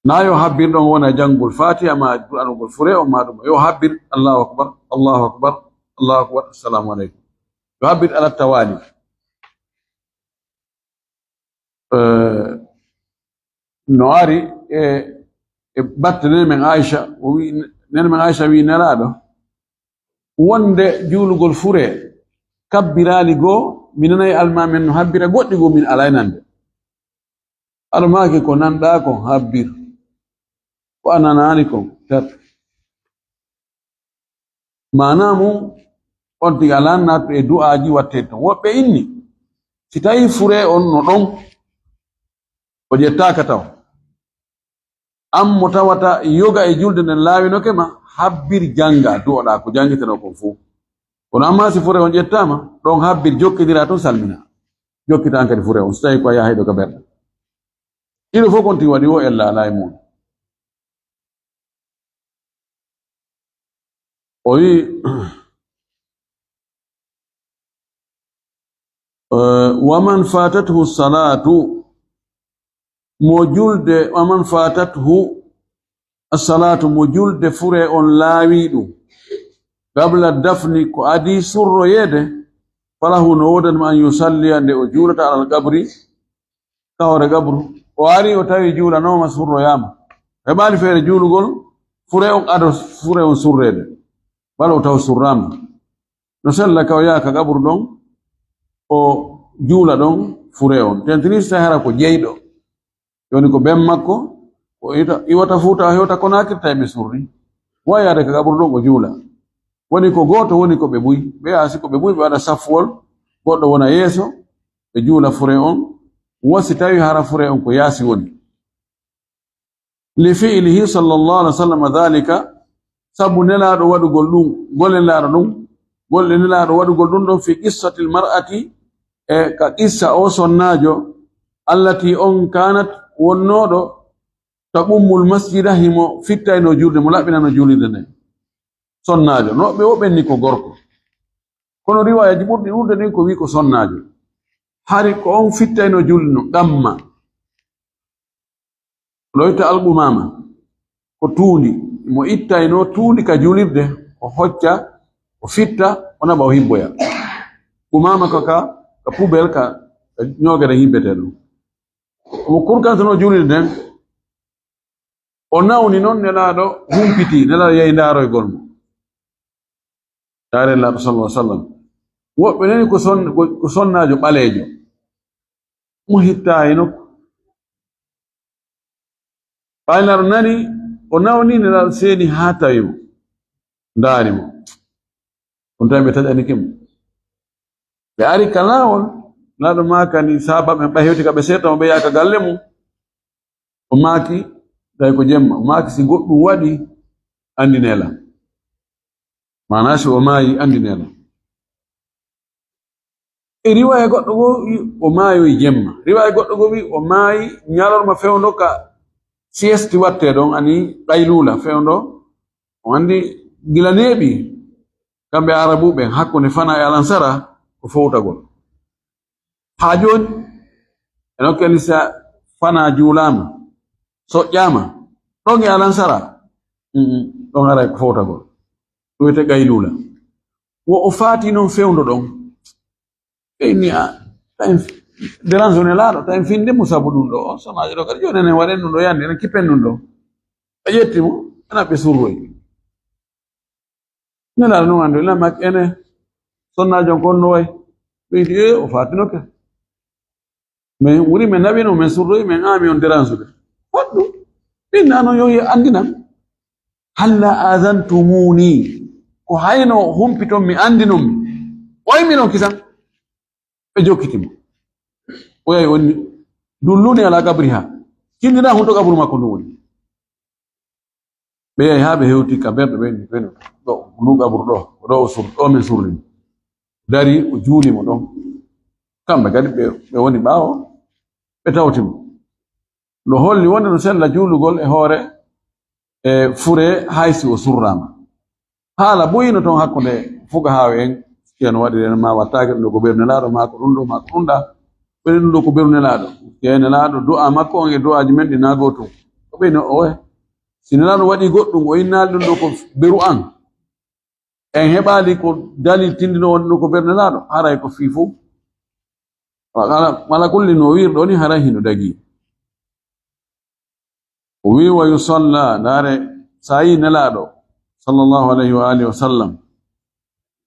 Na yo habbir ɗon wona janngugol Faatiha maa du'anogol fure on maa ɗum. Yo habbir, "Allahu akbar, Allahu akbar, Allahu akbar, assalamu aleykum." Yo habbir ala tawaali. Eh, no ari e, e batte nene men Aisha, o wi, nene men Aisha wi Nelaaɗo, wonde juulugol fure kabbiraali goo, mi nanay almaa men no habbira goɗɗi goo, min alay nande. Aɗa maaki ko nanɗaa kon habbir, ko a nanaani kon tat. Maanaa mun, on tigi alaa naatu e du'aaji wattee ton. Woɓɓe inni, si tawii furee on no ɗon, o ƴettaaka taw. An mo tawata yoga e julde nden laawinoke ma, habbir jannga, du'oɗaa ko janngitanoo kon fow. Kono ammaa si furee on ƴettaama, ɗon habbir jokkindiraa ton salminaa. Jokkitaa an kadi furee on, si tawii ko a yahay ɗo ka berɗe. Ɗiɗo fow kon tigi waɗi wo ella alaa e mun. O wi'i, eh, "Wa man fatathu salatu," mo julde, "wa man fatathu as-salatu," mo julde furee on laawii ɗum, "qabla dafni," ko adii surroyeede, "falahu," no woodani mo, "an yusalliya," nde o juulata, "alal qabri," ka hoore qabru. O ari, o tawi juulanooma, surroyaama. Heɓaali feere juulugol fure on ado fure on surreede. Walla o taw surraama. No sella ka o yaha ka qabru ɗon, o juula ɗon fure on. Tentini si tawi hara ko jeyɗo. Woni ko ben makko, o iwata, iwata Fuuta, o hewta Konaakiri, tawi ɓe surri. Wa yaade ka qabru ɗon, o juula. Woni ko gooto, woni ko ɓe buy. Ɓe yaha si ko ɓe buy, ɓe waɗa saffuwol, goɗɗo wona yeeso, ɓe juula fure on, wo si tawi hara fure on ko yaasi woni. Li fi'lihi sallallahu alaihi wasallam dhalika, sabu Nelaaɗo waɗugol ɗum, golle Nelaaɗo ɗum, golle Nelaaɗo waɗugol ɗum ɗon fi qissatil mar'ati, e ka qissa o sonnaajo, allati on kanat wonnooɗo, taqummul masjida, himo fittaynoo juulde, mo laɓɓinanoo juulirde nden. Sonnaajo, no ɓe o ɓenni ko gorko. Kono riwaayaji ɓurɗi ɗuuɗude ɗin ko wi'i ko sonnaajo. Hari ko on fittaynoo juulde no qamma. Ɗo itta alqumaama, ko tuundi. Mo ittaynoo tuundi ka juulirde, o hocca, o fitta, o naɓa, o hibboya. Qumaama ko ka, ka poubelle, ka, ka ñoogere hibbetee ɗum. Omo kurkantonoo juulirde nden, o nawni non, Nelaaɗo humpitii, Nelaaɗo yehi ndaaroygol mo. Ndaaren Nelaaɗo sallallahu alaihi wasallam. Woɓɓe nani ko son-, ko, ko sonnaajo ɓaleejo. Mo hittaay nokku. Ɓay Nelaaɗo nani, o nawni, Nelaaɗo seeni haa tawi mo. Ndaari mo. On tawi ɓe taƴanike mo. Ɓe ari ka laawol, Nelaaɗo maakani sahaabaaɓe ɓen ɓay hewti ka ɓe seeta mo, ɓe yaha ka galle mum. O maaki, tawi ko jemma. O maaki, "Si goɗɗum waɗi, anndinee lan." Maanaa, si o maayi, anndinee lan. E riwaaya goɗɗo goo wi'i o maayoyi jemma. Riwaaya goɗɗo goo wi'i o maayi ñalorma fewndo ka sieste wattee ɗon, ani qayluula fewndo. O anndi gila neeɓi kamɓe Arabuɓe hakkunde Fana e Alansara ko fowtagol. Haa jooni, eno kadi si a Fana juulaama, soƴƴaama, ɗon e Alansara, mm, mm, ɗon haray ko fowtagol. Ɗum wiyetee qayluula. Wo o faati non fewndo ɗon. Ɓe inni, a, tawi derange o Nelaaɗo, tawi finde mo sabu ɗum ɗo. O sonnaajo ɗo kadi, jooni enen waɗen ɗum ɗo yande, enen kippen ɗum ɗo. Ɓe ƴetti mo, ena ɓe surroyi. Nelaaɗo non anndi, ena maaki, ene, sonnaajo on ko honno wayi? Ɓe wi'i, "Ee, o faatinoke. Men wuri, men naɓino, men surroyi, men aami on derange de." Foddu. Inna non yo andinan. "Halla azantumuni." Ko hayno humpiton mi, andinon mi. Oy minon kisan. Ɓe jokkiti mo. O yahi, o inni, "Dulluni ala qabriha." Tinndinaa honto qabru makko ndu woni. Ɓe yahi haa ɓe hewti ka berɗe, ɓe inni, "Ɓen ɗo, ndu qabru ɗo, ko ɗo o sur-, ɗo men surri mo." Dari, o juuli mo ɗon. Kamɓe kadi ɓe, ɓe woni ɓaawo, ɓe tawti mo. No holli wonde no sella juulugol e hoore, e fure hay si o surraama. Haala buyino ton hakkunde fukahaaɓe en, si en waɗi en ma wattaake ɗum ɗo ko ɓeynulaaɗo, maa ko ɗum ɗo, maa ko ɗum ɗaa. ɓeyni ɗum ɗoo ko beru Nelaaɗo. Ke Nelaaɗo, du'a makko on e du'aaji men ɗin na gootum. O ɓeyni o, si Nelaaɗo waɗi goɗɗum, o innaali ɗum ɗoo ko beru an. En heɓaali ko dalil tindinoowo wonde ɗum ko beru Nelaaɗo, haray ko fii fow. Wa ala, ala kulli no wi'irɗo ni haray hino dagii. O wi'i, "Wa yusalla," ndaare, so a yii Nelaaɗo, sallallahu alayhi wa alihi wa sallam,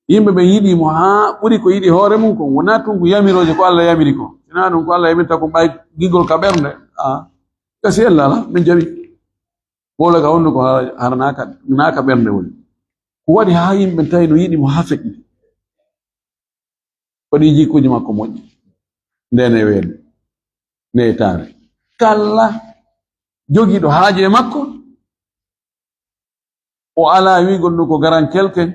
yimɓe ɓen yiɗii mo haa ɓuri ko yiɗi hoore mum kon, wonaa tun ko yamirooje ko Alla yamiri ko. Sinaa ɗum ko Alla yamirta ko ɓay gigol ka ɓernde. A, gasi ella ala, min jaɓi. Wowla ka honduko hara, hara naa ka, naa ka ɓernde woni. Ko waɗi haa yimɓe ɓen tawi no yiɗi mo haa feƴƴi. Waɗi jikkuuji makko moƴƴi. Ndeen e weedu. Nde e taare. Kala jogiiɗo haaju e makko, o alaa wi'ugol ɗum ko garan kelken,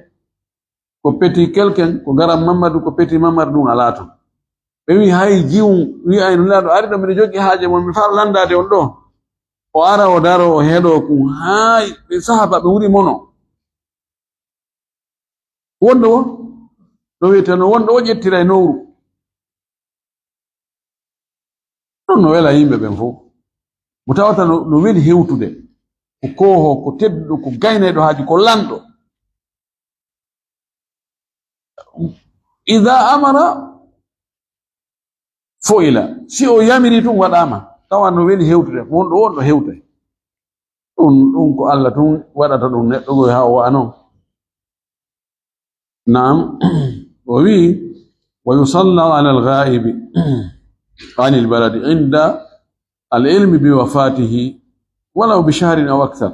ko peti kelken, ko garan Mammadu, ko peti Mammadu, ɗum alaa ton. Ɓe wi'i hay jiwun wi'ayno Nelaaɗo ari ɗo, miɗo jogii haaje mon, mi faa landaade on ɗo. O ara o daroo, o heɗoo kun, hay ɓe sahaaba ɓe wuri mono. Wonde wo, no wi'eteno, wonde o ƴettiray nowru. Ɗum no wela yimɓe ɓen fow. Mo tawata no, no weli hewtude. Ko kooho, ko tedduɗo, ko gaynayɗo haaju, ko lanɗo. Idaa amara fo'ila. Si o yamiri tun waɗaama. Tawa no weli hewtude. Ko wonɗo wonɗo hewtay. Ɗum, ɗum ko Alla tun waɗata ɗum neɗɗo goy haa o wa'a non. Naam, o wi'i, "Wa yusalla ala al-ghaibi anil baladi inda al-ilmi bi wafatihi walaw bi shahrin aw akthar."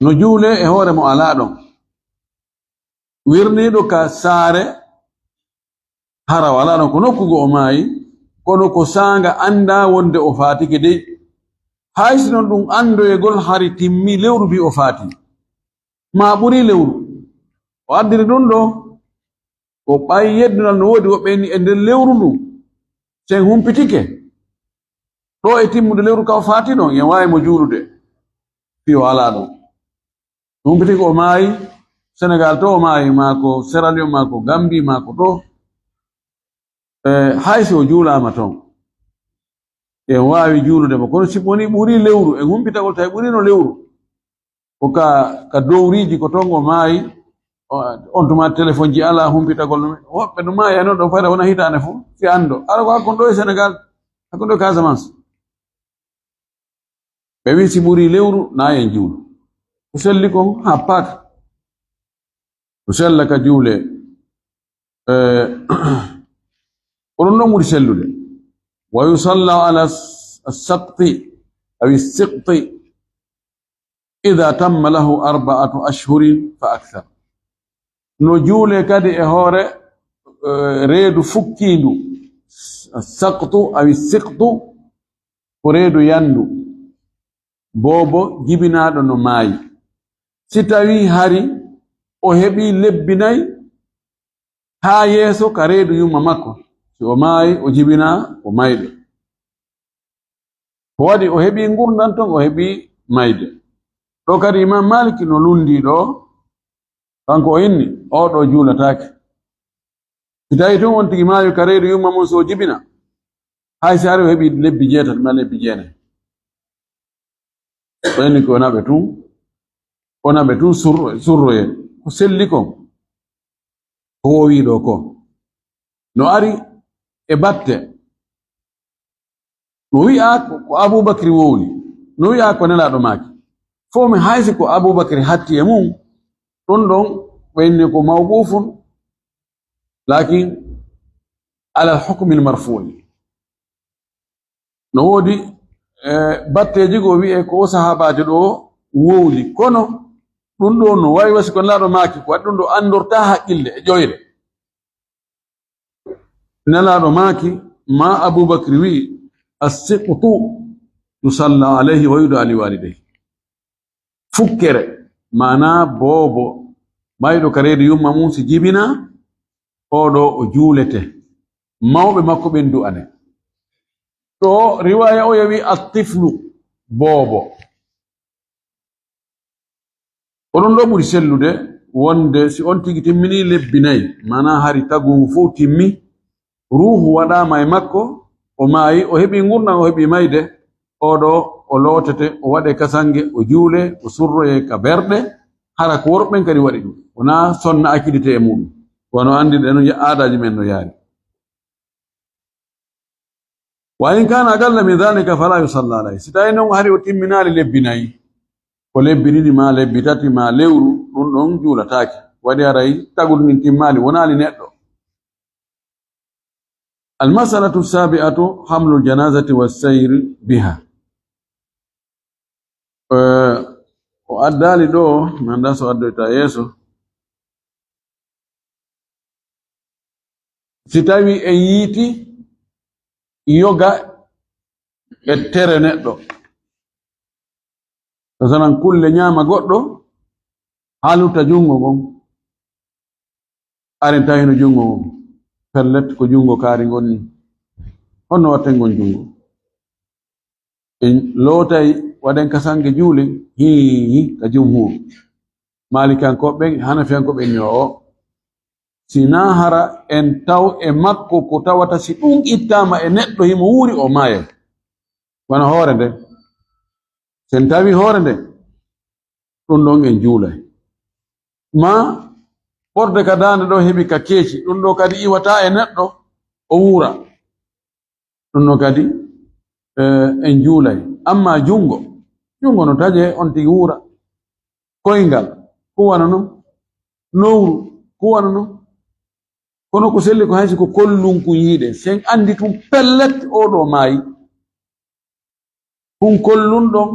No juulee e hoore mo alaa ɗon. Wirniiɗo ka saare, hara o alaa ɗon ko nokku goo o maayi, kono ko saanga anndaa wonde o faatike dey. Hay si non ɗum anndoyegol hari timmi lewru mbi o faati, maa ɓuri lewru. O addiri ɗum ɗo, ko ɓay yeddunal no woodi woɓɓe inni e nder lewru ndu, si en humpitike, ɗo e timmude lewru ka o faati ɗon, en waawi mo juulude, fii o alaa ɗon. Humpiti ko o maayi Senegal to, o maayi maa ko Sierra Leone, maa ko Gambie, maa ko to. Eh, hay si o juulaama ton, en waawi juulude mo. Kono si woni ɓuri lewru, en humpitagol tawi ɓurino lewru. Ko ka, ka dowriiji ko ton o maayi, o, on tuma telefonji alaa humpitagol no. Woɓɓe no maayi, ano ɗo fayda wona hitaande fof, si anndo. Ara ko hakkon ɗo e Senegal, hakkon ɗo e Casamance. Ɓe wi'i si ɓuri lewru, na en juulu. Ko selli kon, happaaka. Ko sella ka juule. Eh, ko ɗum ɗon ɓuri sellude. Wa yusalla ala s-, as-saqti aw as-siqti idha tamma lahu arba'atu ashhurin fa akthar. No juule kadi e hoore, eh, reedu fukkiindu, as-saqtu aw as-siqtu, ko reedu yandu, boobo jibinaaɗo no maayi. Si tawii hari o heɓii lebbi nay haa yeeso ka reedu yumma makko, si o maayi, o jibinaa ko mayɗo. Ko waɗi o heɓii ngurndan ton, o heɓii mayde. Ɗo kadi Imam Maliki no lunndii ɗo, kanko o inni, oo ɗoo juulataake. Si tawii tun on tigi maayi ka reedu yumma mun, si o jibina, hay si hari o heɓii lebbi jeetati maa lebbi jeenay. Ɓayni ko naɓe tun, o naɓe tun surro-, surroye. Ko selli kon, ko o wi'i ɗo ko. No ari e batte. No wi'a ko, ko Abubakri wowli. No wi'a ko Nelaaɗo maaki. Fow mi hay si ko Abubakri hatti e mun, ɗun ɗon ɓe inni ko mawqufun, lakin alal hukmil marfu'i. No woodi, eh, batteeji goo wi'e ko o sahaabaajo ɗo wowli. Kono ɗun ɗo no wayi wasi ko Nelaaɗo maaki, ko waɗi ɗun ɗo anndortaa haqqille e ƴoyre. Nelaaɗo maaki, ma Abubakri wi'i, "As-siqtu yusalla alayhi wa yud'a li walidayhi." Fukkere, maanaa boobo, mayɗo ka reedu yumma mum si jibinaa, oo ɗoo o juulete. Mawɓe makko ɓen du'ane. Ɗoo riwaaya o yawi at-tiflu, boobo. Ko ɗun ɗoo ɓuri sellude wonde si on tigi timminii lebbi nay, maanaa hari tagu ngu fow timmi, Ruuhu waɗaama e makko, o maayi, o heɓii ngurndan, o heɓii mayde, oo ɗoo o lootete, o waɗee kasange, o juulee, o surroyee ka berɗe, hara ko worɓe ɓen kadi waɗi ɗun. Wonaa sonna accititee e muuɗun. Wano anndirɗen non, aadaaji men no yaari. Wa in kaana aqalla min dhalika falaa yusallaa alayhi. Si tawii non hari o timminaali lebbi nayi, ko lebbi ɗiɗi maa lebbi tati maa lewru, ɗun ɗon juulataake. Waɗi haray tagudu ndin timmaali, wonaali neɗɗo. Al masalatu sabi'atu hamlul janazati wa sayri biha. Eh, o addaali ɗoo, mi anndaa so addoyta yeeso. Si tawii en yiiti yoga e tere neɗɗo, masalan, kulle ñaama goɗɗo, haa lutta junngo ngon, aren tawi no junngo ngon, pellet, ko junngo kaari ngon ni. Honno watten ngon junngo? En lootay, waɗen kasange, juulen, hii, ka jumhur. Maalikankooɓe ɓen, Hanafiyankooɓe ɓen, yo o. Si naa hara en taw e makko ko tawata si ɗun ittaama e neɗɗo himo wuuri, o maayay. Wano hoore nden. Si en tawi hoore nden, ɗun ɗon en juulay. Maa ɓorde ka daande ɗoo heɓi ka keeci, ɗun ɗoo kadi iwataa e neɗɗo, o wuura. Ɗun non kadi, eh, en juulay. Ammaa junngo, junngo no tajee on tigi wuura. Koyngal, ko wano non. Nowru, ko wano non. Kono ko selli ko hay si ko kollunkun yiide, si en anndi tun pellet oo ɗoo maayi. Kun kollun ɗon,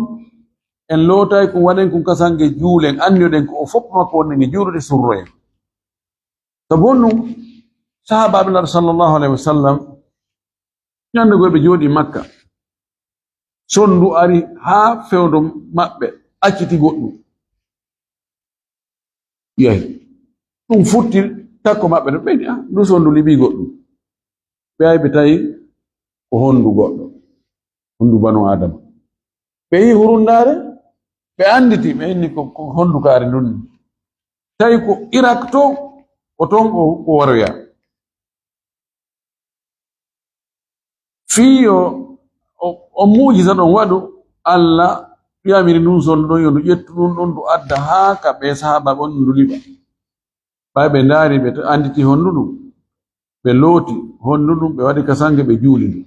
en lootay kun, waɗen kun kasange, juulen, anndiyoɗen ko o fof makko wonɗen e juulude, surroyen. Sabu honɗun? Sahaabaaɓe Nulaaɗo sallallahu alayhi wa sallam, ñande goo ɓe jooɗii Makka, sondu ari haa fewndo maɓɓe, acciti goɗɗun. Yahi. Ɗun futti takko maɓɓe ɗon, ɓe wi'i, "Ah, ndu sondu liɓii goɗɗun." Ɓe yahi ɓe tawi ko hondu goɗɗo, hondu Banu Aadama. Ɓe yi'i hurundaare, ɓe annditi, ɓe inni ko, ko hondu kaari ndun ni. Tawi ko Irak to, ko ton o, o waroyaa. Fii yo o, o mu'jiza ɗon waɗu, Alla yamiri ndun sondu ɗon yo ndu ƴettu ɗun ɗon, ndu adda haa ka ɓee sahaaba ɓen, ndu liɓa. Ɓay ɓe ndaari, ɓe annditi hondu ndun, ɓe looti hondu ndun, ɓe waɗi kasange, ɓe juuli ndu.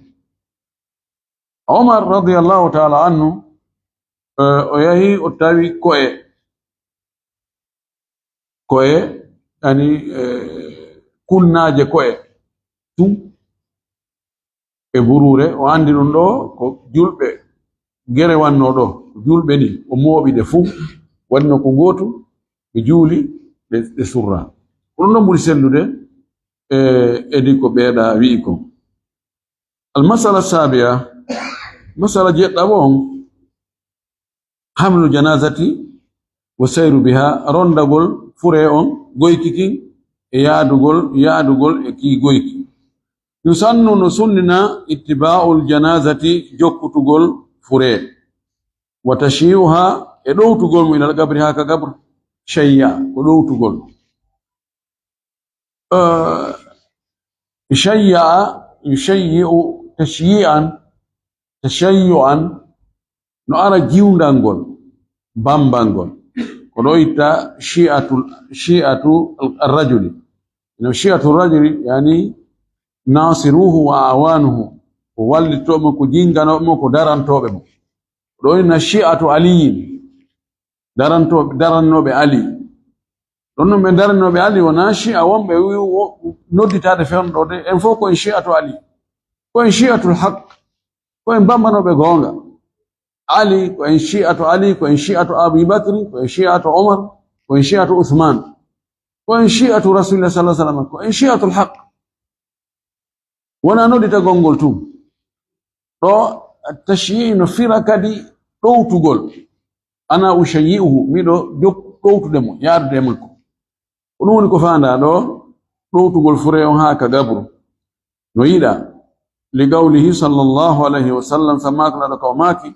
Omar radiyallahu ta'ala anhu, eh, o yahi, o tawi ko'e, ko'e, yani, eh, kunnaaje ko'e tun e buruure. O anndi ɗun ɗoo ko julɓe gere wannoo ɗoo, julɓe ni, o mooɓi ɗe fuu, waɗi nokku gootu, ɓe juuli, ɓe, ɓe surra. Ko ɗun ɗon ɓuri sellude, eh, e ɗi ko ɓeeɗa wi'i kon. Al masala sabi'a, masala jeɗɗaɓo on, hamlu janazati wa sayru biha, rondagol furee on, goyki kin, e yaadugol, yaadugol e kii goyki. Yusannu, no sunnina, ittiba'ul janazati, jokkutugol furee, wa tashyi'uha, e ɗowtugol mo, ilal qabri, haa ka gabru, shayya, ko ɗowtugol. Eh, shayya'a, yushayyi'u tashyi'an, tashayyu'an, no ara jiwndangol, bambangol. Ko ɗo itta shi'atul, shi'atu al-, ar-rajuli. Ino shi'atu ar-rajuli, yani nasiruhu wa awanuhu. Ko wallitooɓe mo, ko jinganooɓe mo, ko darantooɓe mo. Ɗo inna shi'atu Aliyin. Darantooɓe, darannooɓe Ali. Ɗon non ɓe darannooɓe Ali, wonaa Shi'a wonɓe wi-, wo-, nodditaade fewndo de, en fof ko en Shi'atu Ali. Ko en Shi'atul Haq. Ko en bambanooɓe goonga. Ali, ko en Shi'atu Ali, ko en Shi'atu Abi Bakri, ko en Shi'atu Omar, ko en Shi'atu Usman. Ko en Shi'atu Rasulillah sallallahu alaihi wasallam, ko en Shi'atul Haq. Wonaa nodditagol ngol tun. Ɗo, tashyi'i no fira kadi ɗowtugol. Ana ushayyi'uhu, miɗo jok-, ɗowtude mo, yaadude e makko. Ko ɗun woni ko faandaa ɗo, ɗowtugol furee on haa ka gabru. No yiɗaa. Li qawlihi sallallahu alayhi wa sallam, sabu maaki Nulaaɗo ka o maaki,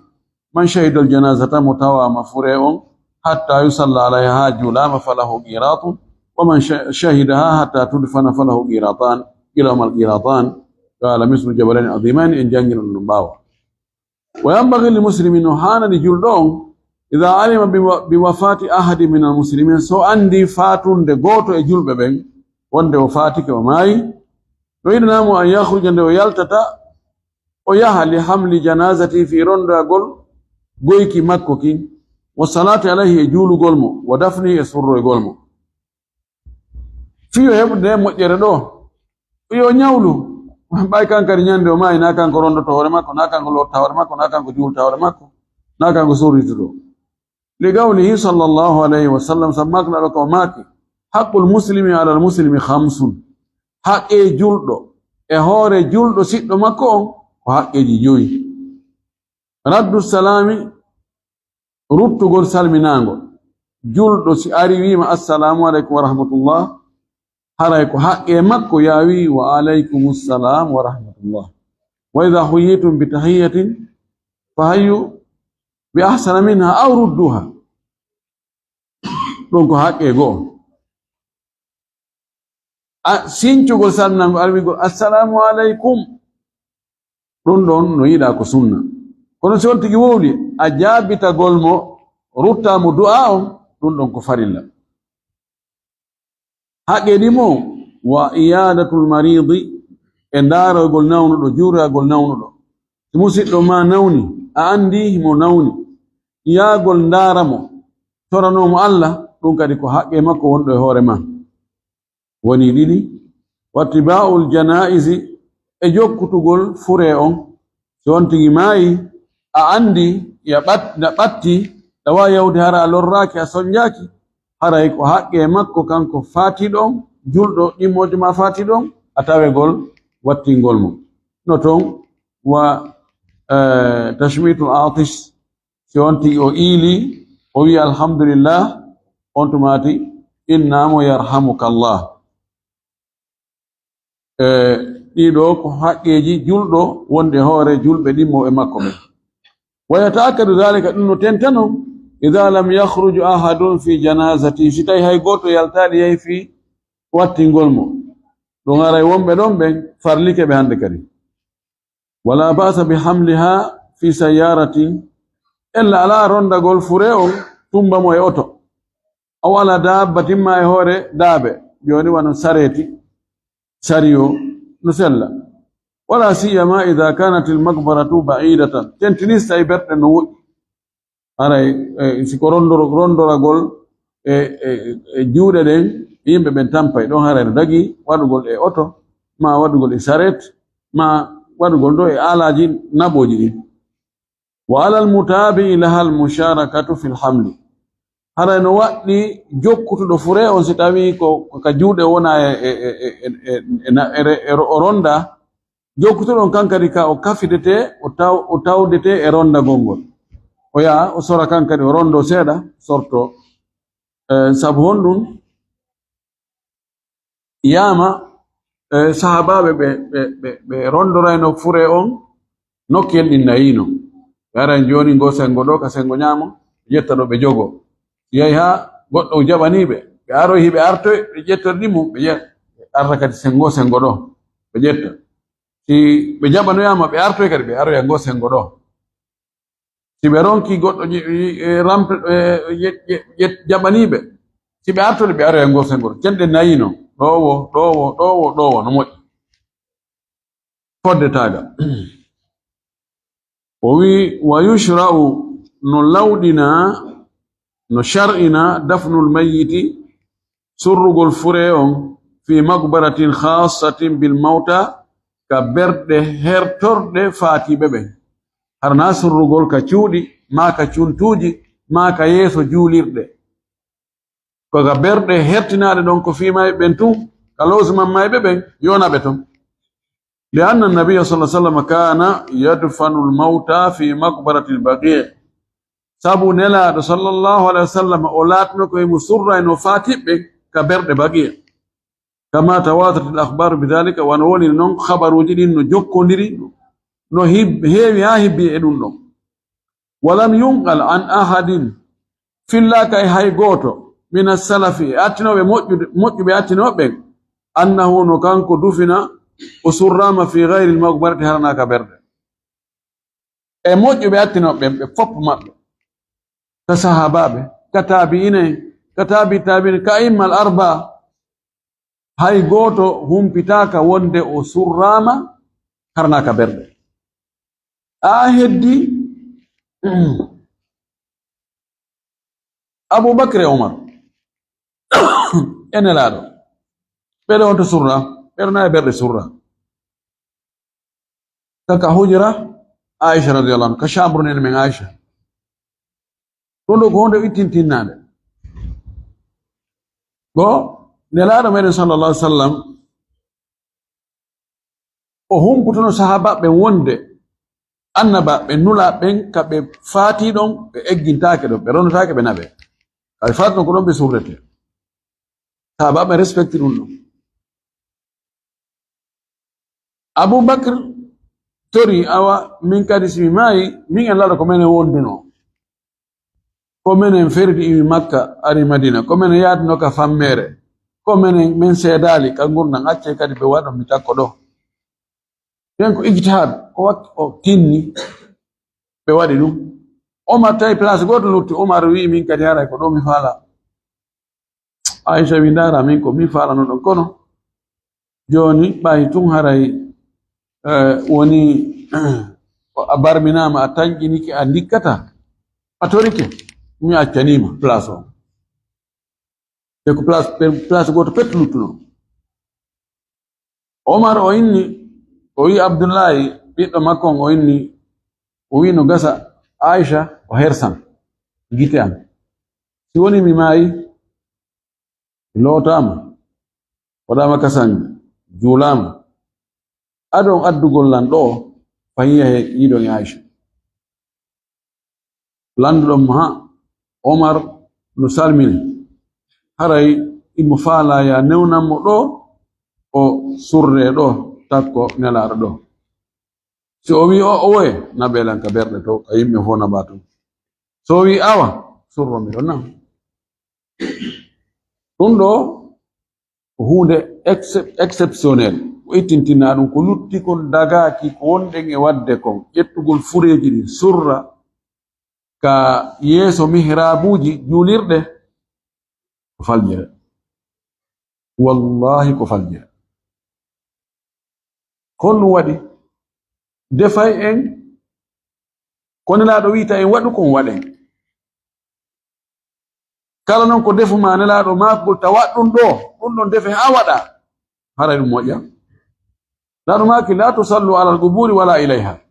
"Man shahidal janazata", mo tawaama furee on, "hatta yusalla alayha", haa juulaama, "falahu qiratun, wa man sha-, shahidaha hatta tudfana falahu qiratan." gila Umar Qiratan, qala mislu jabalayni azimayni, en janngino ɗum no ɓaawo. Wa yanbaghi lil muslimi, no haanani julɗo on, idha alima bi wa-, bi wafati ahadin min al muslimin, so anndi faatunde gooto e julɓe ɓen, wonde o faatike, o maayi, no yiɗanaa mo an yakhruja, nde o yaltata, o yaha li hamli janazati, fii rondoyagol goyki makko kin, wa salati alayhi, e juulugol mo, wa dafni, e surroygol mo. Fii yo heɓu nde moƴƴere ɗoo, yo ñawlu. Ɓay kan kadi ñande o maayi, naa kanko rondoto hoore makko, naa kanko lotta hoore makko, naa kanko juulta hoore makko, naa kanko surritoto. Li qawlihi sallallahu alayhi wa sallam, sabu makko Nulaaɗo ko o maaki, haqqul muslimi alal muslimi khamsun. Haqqe julɗo e hoore julɗo siɗɗo makko on ko haqqeeji joyi. Raddu salaami, ruttugol salminaango. Julɗo si ari wiima, "Assalaamu aleykum wa rahmatullah," haray ko haqqe makko yaa wii, "Wa aleykumu salaam wa rahmatullah." "Wa idha huyyitum bi tahiyyatin fa hayyu bi ahsana minha aw rudduha." Ɗum ko haqqe go'o. A, sincugol salminango, alwigol, "Assalaamu aleykum." Ɗum ɗon no yiɗaa ko sunna. Kono si on tigi wowli, a jaabitagol mo, ruttaa mo du'aa on, ɗum ɗon ko farilla. Haqqe ɗi mo, wa iyadatul maridi, e ndaarogol nawnuɗo, juuragol nawnuɗo. Si musiɗɗo ma nawni, a anndi himo nawni, yaagol ndaara mo, toranoo mo Alla, ɗum kadi ko haqqe makko wonɗo e hoore ma. Woni ɗiɗi, wattibaa'ul janaa'izi, e jokkutugol furee on. Si on tigi maayi, a anndi ya ɓat-, na ɓatti, ɗa waawi yahude hara a lorraaki, a sonjaaki, haray ko haqqe makko kanko faatiiɗo on, julɗo ɗimmoojo ma faatiiɗo on, a tawegol wattingol mo. No ton wa, eh, tashmitul aatis, Si on tigi o iili, o wi'i, "Alhamdulillah," on tumaati, innaa mo, "Yarhamukallah." E ɗiɗo ko haqqeeji julɗo wonde hoore julɓe ɗimmooɓe makko ɓen. Wa yata'akkadu dhalika, ɗum no tentano, idha lam yakhruj ahadun fi janazati, si tawi hay gooto yaltaali yahi fii wattingol mo. Ɗum haray wonɓe ɗon ɓen farlike ɓe hande kadi. Wala ba'sa bi hamliha fi sayyaratin, ella alaa rondagol furee on tumba mo e oto. Aw ala daabbatin, maa e hoore daabe, jooni wano sareeti, sariyo, no sella. Wala siyama idha kanat al maqbaratu ba'idatan, tentinis tawi berɗe no woɗɗi. Haray, e, si ko rondoro-, rondoragol e, e, e juuɗe ɗen, yimɓe ɓen tampay ɗon, haray no dagii waɗugol e oto, maa waɗugol e saret, maa waɗugol ɗo e aalaaji naɓooji ɗin. Wa alal mutaabi'i lahal musharakatu fil hamli. Haray no waɗɗi jokkutuɗo furee on, si tawii ko, ko ka juuɗe wona e, e, e, e, e, e na-, e re-, e ro-, o ronda, jokkutuɗo on kan kadi ka o kafidete, o taw-, o tawdete e rondagol ngol. O yaha, o sora kan kadi, o rondo seeɗa, sorto. Eh, sabu honɗum? Yaama, eh, sahaabaaɓe ɓe, ɓe, ɓe, ɓe rondorayno furee on, nokkel ɗin nayino. Ɓe aran jooni ngo sengo ɗo, ka sengo ñaamo, ɓe ƴetta ɗo, ɓe jogo. Yahi haa goɗɗo jaɓanii ɓe, ɓe aroy, hiɓe artoy, ɓe ƴettoy ɗi mum, ɓe ƴe-, ɓe arta kadi sengo, sengo ɗo, ɓe ƴetta. Si ɓe jaɓanoyaama, ɓe artoy kadi, ɓe aroya ngo sengo ɗo. Si ɓe ronki goɗɗo ƴe-, ƴe-, rampe-, e, ƴe-, ƴe-, ƴe-, jaɓanii ɓe, si ɓe artori, ɓe aroya ngo sengo ɗo. Cenɗe nayi non, ɗoo wo, ɗoo wo, ɗoo wo, ɗoo wo, no moƴƴi. Fodde taagal. O wi'i, "Wa yushra'u", no lawɗinaa, no shar'inaa, "dafnul mayyiti", surrugol furee on, "fi maqbaratin khassatin bil mawta", ka berɗe hertorɗe faatiiɓe ɓen. Hara naa surrugol ka cuuɗi, maa ka cuntuuji, maa ka yeeso juulirɗe. Ko ka berɗe hertinaaɗe ɗon ko fii mayɓe ɓen tun, ka loosuman mayɓe ɓen, yona ɓe ton. Li anna nabiyya sallallahu alaihi wasallam kana yadfanu al-mawta fi maqbarati al-Baqi'. Sabu Nelaaɗo sallallahu alaihi wasallam, o laatino ko himo surrayno faatiɓɓe ka berɗe Baqi'. Kama tawatarat al-akhbaru bi dhalika, wano woni non habaruuji ɗin no jokkondiri, no hib-, heewi haa hibbi e ɗum ɗon. Walam yunqal an ahadin, fillaaka e hay gooto, min as-salafi, e attinooɓe moƴƴude, moƴƴuɓe attinooɓe ɓen, annahu, no kanko dufina o surraama fi ghayril maghbarati, haranaaka ɓernde. E moƴƴuɓe attinooɓe ɓen, ɓe fof maɓɓe, ka sahaabaaɓe, ka taabi'ina'en, ka taabi taabi'in, ka a'immal arba'a, hay gooto humpitaaka wonde o surraama, haranaaka ɓernde. A heddi Abu Bakr e Umar e Nelaaɗo. Ɓeɗo on to surra, ɓeɗo na e ɓerɗe surra. Ka, ka hujra Aisha radiyallahu anha, ka chambre nen men Aisha. Ɗun ɗo ko hunde ittintinnaande. Ko Nelaaɗo meɗen sallallahu alaihi wasallam, o humputuno sahaabaaɓe ɓen wonde annabaaɓe, nulaaɓe ɓen, ka ɓe faatii ɗon, ɓe eggintaake ɗon, ɓe ronnotaake ɓe naɓee. Ka ɓe faatii ɗon ko ɗon ɓe surretee. Sahaabaaɓe ɓen respecti ɗun ɗon. Abu Bakr tori, awa, min kadi si mi maayi, min e Nelaaɗo ko menen wondunoo. Ko menen ferdi iwi Makka, ari Madina. Ko menen yaadunoo ka fammeere. Ko menen, men seedaali ka ngurndan. Accee kadi ɓe waɗa mi takko ɗoo. Nden ko ijtihaad, o wak-, o tinni, ɓe waɗi ɗun. Omar tawi place gooto lutti, Omar wi'i, "Min kadi haray ko ɗoo mi faalaa." Aisha wi'i, "Ndaara min ko min faalano ɗon, kono jooni ɓay tun haray, eh, woni, a barminaama, a tanƴinike, a ndikkataa, a torike, mi accaniima place on." Te ko place, pe-, place gooto pet luttuno. Omar o inni, o wi'i Abdullahi, ɓiɗɗo makko on, o inni, o wi'i, "No gasa, Aisha o hersan gite an. Si woni mi maayi, mi lootaama, waɗaama kasanji, juulaama. Adon addugol lan ɗoo, fahin yahe yiidon e Aisha." Landuɗo mo, "Ha, Omar no salmini. Haray imo faalaa ya newnan mo ɗoo, o surree ɗoo, takko Nelaaɗo ɗoo. Si o wi'i o, o woye, naɓee lan ka ɓerɗe to, ka yimɓe fow naɓaa tun. Si o wi'i awa, surro mi ɗon nan." Ɗun ɗoo ko huunde excep-, exceptionnel. Ko ittintinaa ɗun, ko lutti kon dagaaki, ko wonɗen e waɗde kon, ƴettugol fureeji ɗin, surra ka yeeso mihraabuuji juulirɗe, ko faljere. Wallaahi, ko faljere. Ko honɗun waɗi? Defay en ko Nelaaɗo wi'i ta en waɗu kon, waɗen. Kala non ko defu maa Nelaaɗo maakugol ta waɗ ɗun ɗoo, ɗun ɗon defe haa waɗaa, haray ɗun moƴƴa. Nelaaɗo maaki, "Laa tusallu alal qubuuri wala ilayha."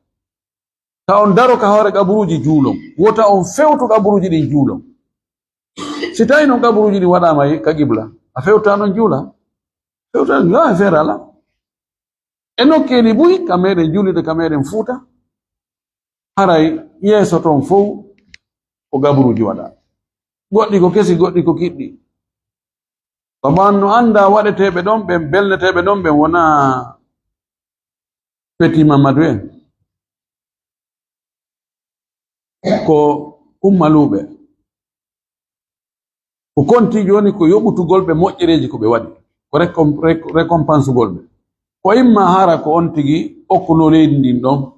Ta on daro ka hoore qaburuuji juulon. Wota on fewtu qaburuuji ɗin juulon. Si tawi non qaburuuji ɗin waɗaama ka qibla, a fewta non juula. Fewta non, yo a feere ala. E nokkeeli buy, ka meɗen juulirde, ka meɗen Fuuta, haray yeeso ton fow ko gaburuuji waɗaa. Goɗɗi ko kesi, goɗɗi ko kiɗɗi. Taban no anndaa waɗeteeɓe ɗon ɓen, belneteeɓe ɗon ɓen wonaa Petit Mamadou en. Ko kummaluuɓe. Ko konti jooni ko yoɓutugol ɓe moƴƴereeji ko ɓe waɗi. Ko récom-, réc-, récompensegol ɓe. Ko imma hara ko on tigi okkunoo leydi ndin ɗon.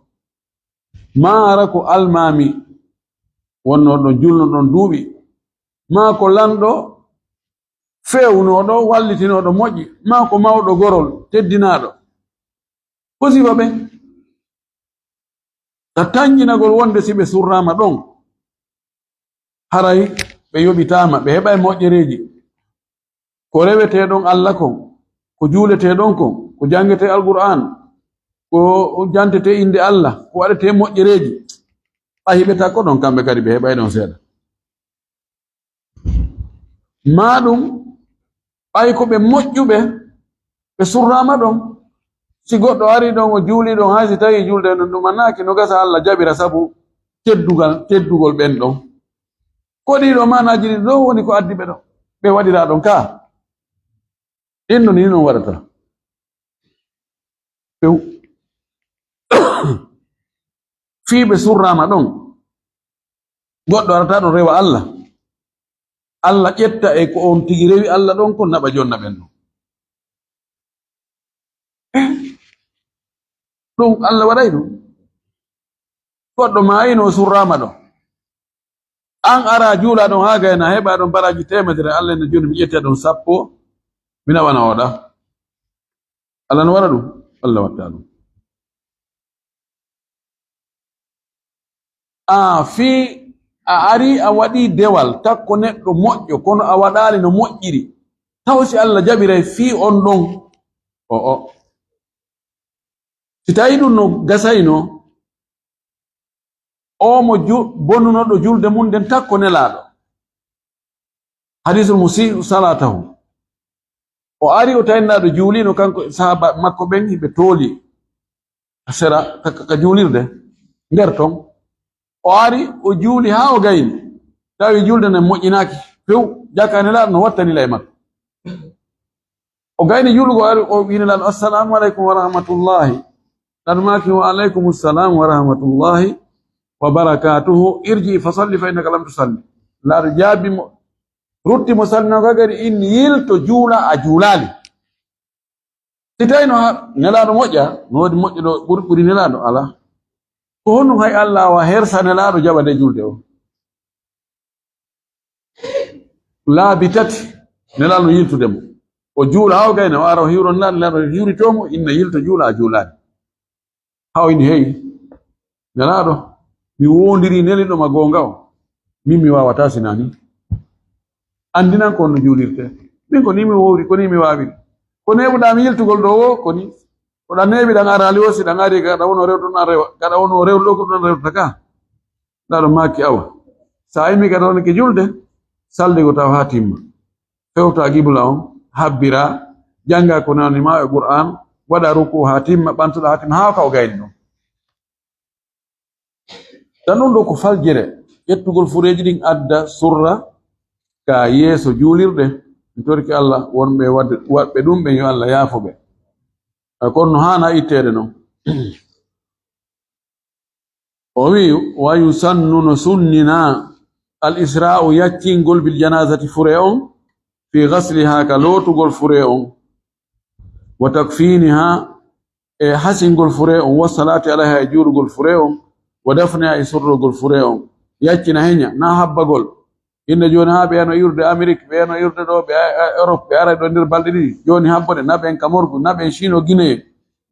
Maa hara ko almaami wonnoo ɗon, julno ɗon duuɓi. Maa ko lanɗo feewnooɗo, wallitinooɗo moƴƴi. Maa ko mawɗo gorol, teddinaaɗo. Ko sifa ɓen. Ka tanƴinagol wonde si ɓe surraama ɗon, haray ɓe yoɓitaama, ɓe heɓay moƴƴereeji. Ko rewetee ɗon Alla kon, ko juuletee ɗon kon, ko janngetee Alqur'aan, ko jantetee innde Alla, ko waɗetee moƴƴereeji. Ɓay hiɓe takko ɗon, kamɓe kadi ɓe heɓay ɗon seeɗa. Maa ɗun, ɓay ko ɓe moƴƴuɓe, ɓe surraama ɗon. Si goɗɗo arii ɗon, o juulii ɗon, hay si tawii julde non ɗun annaaki, no gasa Alla jaɓira sabu teddugal, teddugol ɓen ɗon. Ko ɗii ɗoo maanaaji ɗin ɗoo woni ko addi ɓe ɗon, ɓe waɗiraa ɗon kaa. Ɗin non, ni non waɗata. Few. Fii ɓe surraama ɗon, goɗɗo arata ɗon rewa Alla. Alla ƴetta e ko on tigi rewi Alla ɗon kon, naɓa jonna ɓen ɗon. Eh, Ɗum Allah waɗay ɗum. Goɗɗo maayino, o surraama ɗon. An ara juula ɗon haa gayna, heɓa ɗon baraaji teemedere, Allah no jooni mi ƴetta ɗon sappo, mi naɓana oɗa. Allah no waɗa ɗum? Allah watta ɗum. A fii a ari a waɗii dewal, takko neɗɗo moƴƴo, kono a waɗaali no moƴƴiri. Taw si Allah jaɓiray fii on ɗon? O'o. Si tawii ɗum no gasayno, oo mo ju-, bonunoɗo julde mum nden takko Nelaaɗo. Hadiisul musii'u salaatahu. O ari o tawi Nelaaɗo juuliino, kanko e sahaaba makko ɓen, hiɓe tooli ka sera, ka, ka, ka juulirde nder ton. O ari, o juuli haa o gayni. Tawi julde nden moƴƴinaaki few, jaka Nelaaɗo no wattani la e makko. O gayni juulugo, o ari, o wi'i Nelaaɗo, "Assalaamu aleykum wa rahmatullaahi." Nelaaɗo maaki, "Wa aleykumu salaam wa rahmatullaahi wa barakaatuhu. Irji fa salli fa innaka lam tusalli." Nelaaɗo jaabi mo, rutti mo salminaango gari, inni, "Yilto juula, a juulaali." Si tawi no ha-, Nelaaɗo moƴƴa, no woodi moƴƴuɗo ɓuri, ɓuri Nelaaɗo? Alaa. Ko honɗum hay Allah wa hersa Nelaaɗo jaɓa nde julde o? Laabi tati, Nelaaɗo no yiltude mo. O juula haa o gayna, o ara o hiwro Nelaaɗo, Nelaaɗo hiwritoo mo, inna yilto juula, a juulaali. Haa o inni, "Hey, Nelaaɗo, mi woondirii neliiɗo ma goonga o. Min mi waawataa si naa nii. Anndinan ko honno juulirtee. Min ko nii mi woowri, ko nii mi waawiri. Ko neeɓuɗaa mi yiltugol ɗoo woo, ko nii. Ko ɗan neeɓi ɗan araali woo, si ɗan arii gaɗa wonoo rewde ɗon rewa, gaɗa wonoo rewde ɗoo ko ɗon rewta ka." Nelaaɗo maaki, "Awa, si a immii ka tawon ke julde, salligo taw haa timma. Fewta qibla on, habbiraa, janngaa ko nani maa e Qur'aan, waɗaa rukuu haa timma, ɓantoɗaa haa timma, haa ka o gayni ɗon." Tan ɗum ɗoo ko faljere, ƴettugol fureeji ɗin adda surra ka yeeso juulirɗe. Mi torike Allah wonɓe waɗ-, waɗɓe ɗum ɓen yo Allah yaafo ɓe. A kono no haana itteede non. O wi'i, "Wa yusannu, no sunninaa, al isra'u, yaccingol, bil janazati, fure on, fi ghasliha, ka lootugol fure on, wa takfiniha, e hasingol fure on, wa salati alayha, e juurugol fure on, wa dafniha, e surrugol fure on." Yaccina heña, na habbagol. Hinde jooni haa ɓe no iwrude Amerik, ɓe no iwrude ɗoo, ɓe a-, a-, Europe, ɓe ara ɗoo nder balɗe ɗiɗi. Jooni habboɗe, naɓen ka morgu, naɓen Chine o Guinée,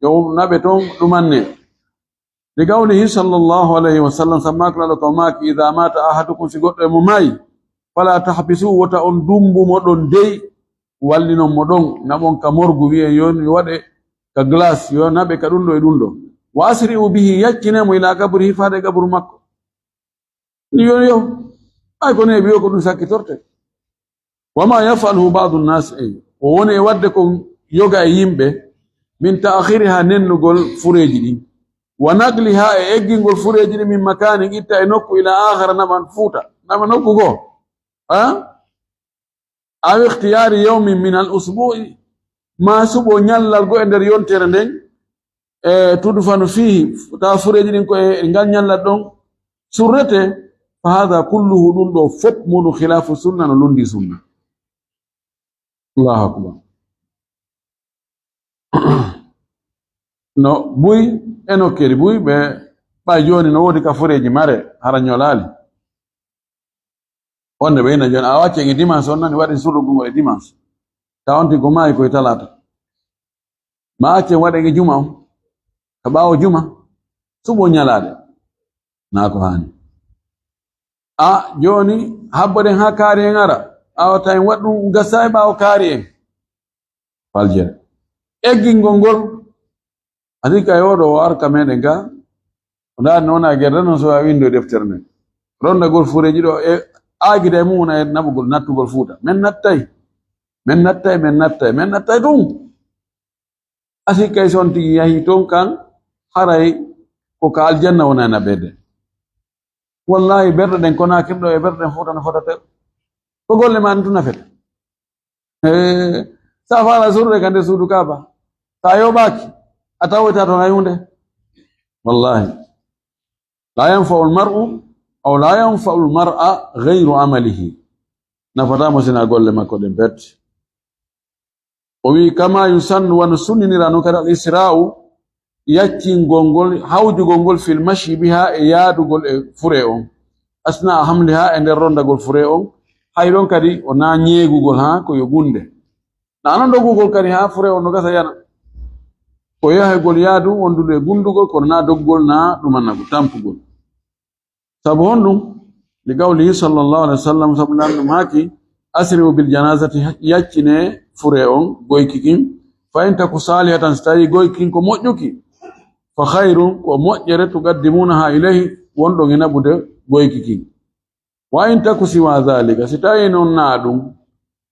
yo naɓe ton ɗumanne. Li qawlihi sallallahu alayhi wa sallam, sabu maaki Laalo ka o maaki, "Idha mata ahadukum, si goɗɗo e mon maayi, fala tahbisu, wota on dumbu mo ɗon dey, wallinon mo ɗon, naɓon ka morgu, wi'en yo waɗe ka glace, yo naɓe ka ɗum ɗoo e ɗum ɗoo. Wa asri'u bihi, yaccine mo ila qabrihi, faade qabru makko." Yo, yo. Ay, ko neeɓi yo, ko ɗum sakkitorte. Wa ma yaf'aluhu ba'du nnaas, ay, o woni e waɗde kon yoga e yimɓe, min ta'khiriha, nennugol fureeji ɗin, wa naqliha, e eggingol fureeji ɗin, min makanin, itta e nokku, ila akhara, naɓan Fuuta, naɓa nokku goo. Ha? Aw ikhtiyaari yawmin min al usbu'i, maa suɓo ñallal goo e nder yontere nden, e tudfanu fihi, tawa fureeji ɗin ko e ngal ñallal ɗon surrete, fa hadha kulluhu, ɗum ɗoo fof muɗum khilaafu sunna, no lundi sunna. Allahu akbar. No buy e nokkeri buy, ɓe ɓay jooni no woodi ka fureeji mare, hara ñolaali. Wonde ɓe ina jooni, a accen e dimanche on nani, waɗen surrugol ngol e dimanche. Tawa on tigi ko maayi ko e talaata. Ma accen waɗen e juma on. Ka ɓaawo juma, suɓo ñalaade. Naa ko haani. A, jooni, habboɗen haa kaari en ara. Awa tawi en waɗ ɗum gasa e ɓaawo kaari en. Faljere. Eggingol ngol. Adi kay oɗo o arka meɗen ga. O ndaari no wona gerde non so a windo e deftere nden. Rondagol fureeji ɗo e aagida e mum wona e naɓugol, nattugol Fuuta. Men nattay. Men nattay, men nattay, men nattay ɗum. Asi kay si on tigi yahi ton kan, haray ko ka aljanna wona e naɓeede. Wallahi, berɗe ɗen Konaakiri ɗo e berɗe ɗen Fuuta no fotata. Ko golle ma ɗen tun nafata. Eh, sa faala surre ka nder suudu Kaaba. Sa yoɓaaki, a tawoyta ton hay huunde. Wallahi. La yanfa'u al-mar'u, aw la yanfa'u al-mar'a ghayru amalihi. Nafataa mo sinaa golle makko ɗen pet. O wi'i, "Kama yusannu, wano sunninira non kadi, al-isra'u, yaccingol ngol, hawjugol ngol fil mashi biha e yaadugol e fure on. Asna hamliha e nder rondagol fure on. Hay ɗon kadi o na ñeegugol haa ko yo gunde. Na non dogugol kadi haa fure on no gasa yana. Ko yahegol yaadu wondude e gundugol, kono na doggol na ɗumanagol, tampugol. Sabu honɗum? Li qawlihi sallallahu alaihi wasallam, sabu lan ɗum haaki, "Asri'u bil janazati, yaccine fure on, goyki kin. Fa in taku salihatan, si tawi goyki kin ko moƴƴuki, fa khairun, ko moƴƴere, tuqaddimunaha ilayhi, wonɗon e naɓude goyki kin. Wa in taku siwa dhalika, si tawi non na ɗum,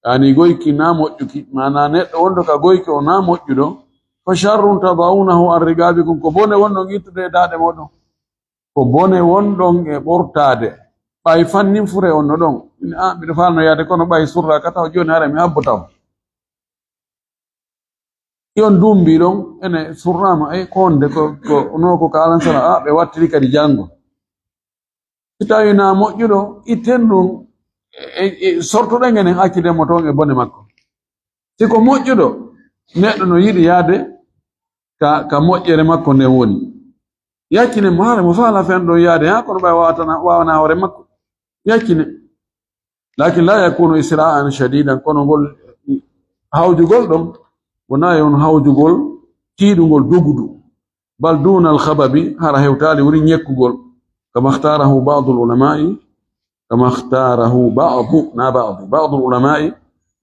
yani goyki na moƴƴuki, maana neɗɗo wonɗo ka goyki o na moƴƴuɗo, fa sharrun tada'unahu an riqabikum, ko bone wonɗon ittude e daaɗe moɗon." Ko bone wonɗon e ɓortaade. Ɓay fannin fure on no ɗon. Min, a, miɗo faalno yaade, kono ɓay surra ka taw jooni hara mi habbo taw. Yon dumbi ɗon, ene surrama, e ko honde ko, ko, no ko ka alansara, a, ɓe wattiri kadi janngo. Si tawi na moƴƴuɗo, itten ɗum, e, e, e, sortuɗen enen accude mo toon e bone makko. Si ko moƴƴuɗo, neɗɗo no yiɗi yaade ka, ka moƴƴere makko nden woni. Yaccine mo hara mo faala fen ɗon yaade, haa kono ɓay waawatana, waawana hoore makko. Yaccine. Lakin la yakunu isra'an shadidan, kono ngol hawjugol ɗon, wonaa e on hawjugol tiiɗungol dogudu. Bal duna al khababi, hara hewtaali woni ñekkugol. Kama ikhtarahu ba'du al ulama'i, kama ikhtarahu ba'du, na ba'du, ba'du al ulama'i,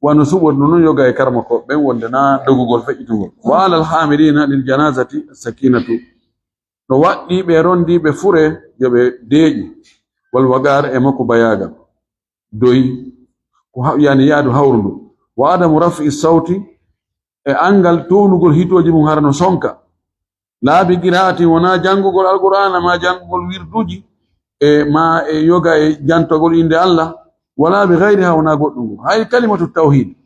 wano suɓori ɗum non yoga e karma ko ɓen wonde na dogugol feƴƴitugol. Wa ala al hamilina lil janazati sakinatu. No waɗɗii ɓe rondiiɓe fure yo ɓe deeƴu. Wal waqar e makko bayaagal. Doy. Ko ha-, yani yaadu hawrundu. Wa adamu raf'i sawti e angal townugol hitooji mum hara no sonka. Laa bi qira'atin, wonaa janngugol Alqur'aana, maa janngugol wirduuji, e maa e yoga e jantogol innde Allah, walaa bi ghayriha, wonaa goɗɗum ngol. Hay kalimatu tawhid.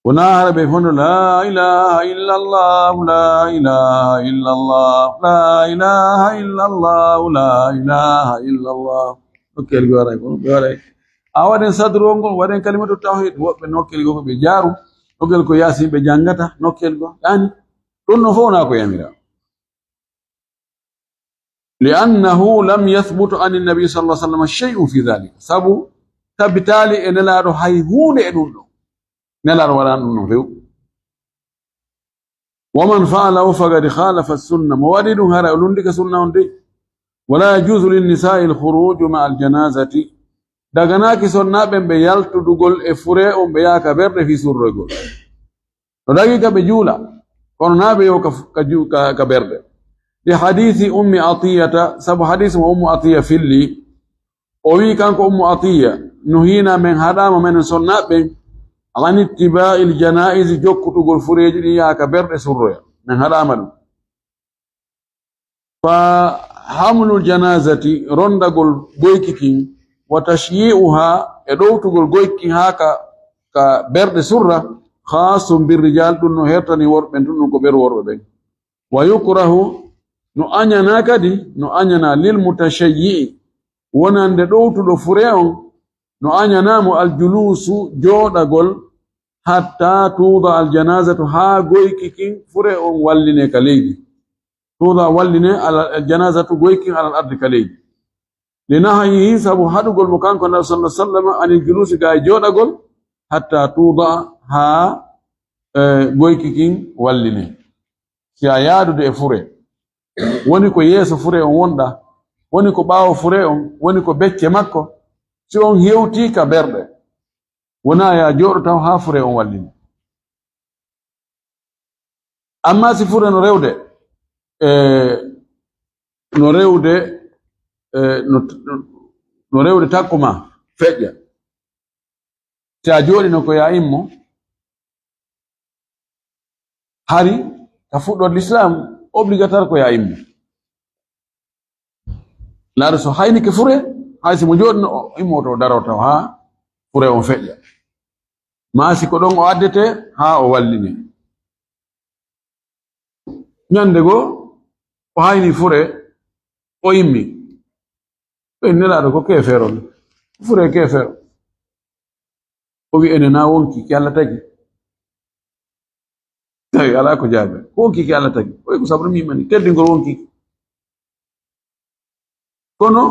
Wonaa hara ɓe fondo, "La ilaha illallah, la ilaha illallah, la ilaha illallah, la ilaha illallah." Nokkel ɓe waray ko, ɓe waray. A waɗen sadru on ngol, waɗen kalimatu tawhid, woɓɓe nokkel goo ko ɓe jaaru, nokkel ko Yaasin ɓe janngata, nokkel goo. Yani, ɗum ɗon fof wonaa ko yamira. Li annahu lam yathbut an annabi sallallahu alaihi wasallam shay'un fi dhalik. Sabu tabitaali e Nelaaɗo hay huunde e ɗum ɗon. Nelaaɗo waɗaani ɗum ɗon few. Wa man fa'alahu faqad khalafa sunna. Mo waɗi ɗum hara o lunndike sunna on de. Wala yajuzu lin nisa'i al khuruju ma'a al janazati. Daganaaki sonnaaɓe ɓe yaltudugol e fure on ɓe yaaka ɓerɗe fii surroygol. No dagii ka ɓe juula, kono naa ɓe yo ka, ka ju-, ka, ka ɓerɗe. Li hadiisi Ummi Atiyata, sabu hadiisi mo Ummu Atiya filli, o wi'i kanko Ummu Atiya, "Nuhiina, men haɗaama menen sonnaaɓe ɓen, an ittibaa'il janaa'izi, jokkutugol fureeji ɗin yaha ka ɓerɗe surroya. Men haɗaama ɗum." Fa hamlul janazati, rondagol goyki kin, wa tashyi'uha, e ɗowtugol goyki kin haa ka, ka ɓerɗe surra, khassun bir rijal, ɗum no hertani worɓe ɓen, ɗum ɗum ko ɓeru worɓe ɓen. Wa yukrahu, no añanaa kadi, no añanaa lil mutashayyi'i, wonande ɗowtuɗo fure on, no añanaa mo al julusu, jooɗagol, hatta tuuda al janazatu, haa goyki kin fure on walline ka leydi. Tuuda walline al, al janazatu, goyki kin alal ardi ka leydi. Li nahyihi, sabu haɗugol mo kanko Nabi sallallahu alaihi wasallam, anil julusi, ga e jooɗagol, hatta tuuda, haa, eh, goyki kin walline. Si a yaadude e fure, woni ko yeeso fure on wonɗa, woni ko ɓaawo fure on, woni ko becce makko, si on hewtii ka ɓerɗe, wonaa yo a jooɗo taw haa fure on wallini. Amma si fure no rewde, eh, no rewde, eh, no, no rewde takko ma feƴƴa. Si a jooɗino ko yo a immo, hari ka fuɗɗorde Lislaam, obligatoire ko yo a immo. Laaɗo so haynike fure, hay si mo jooɗino, o immoto, o daroto haa fure on feƴƴa. Maa si ko ɗon o addete haa o walline. Ñande goo, o hayni fure, o immi. Ɓen Nelaaɗo ko keefeero, fure keefeero. O wi, "Ene na wonki, ki Alla tagi." Alaa ko jaabi. Ko wonkii ki Alla tagi. Ko sabu mi mani teddingol wonkii ki. Kono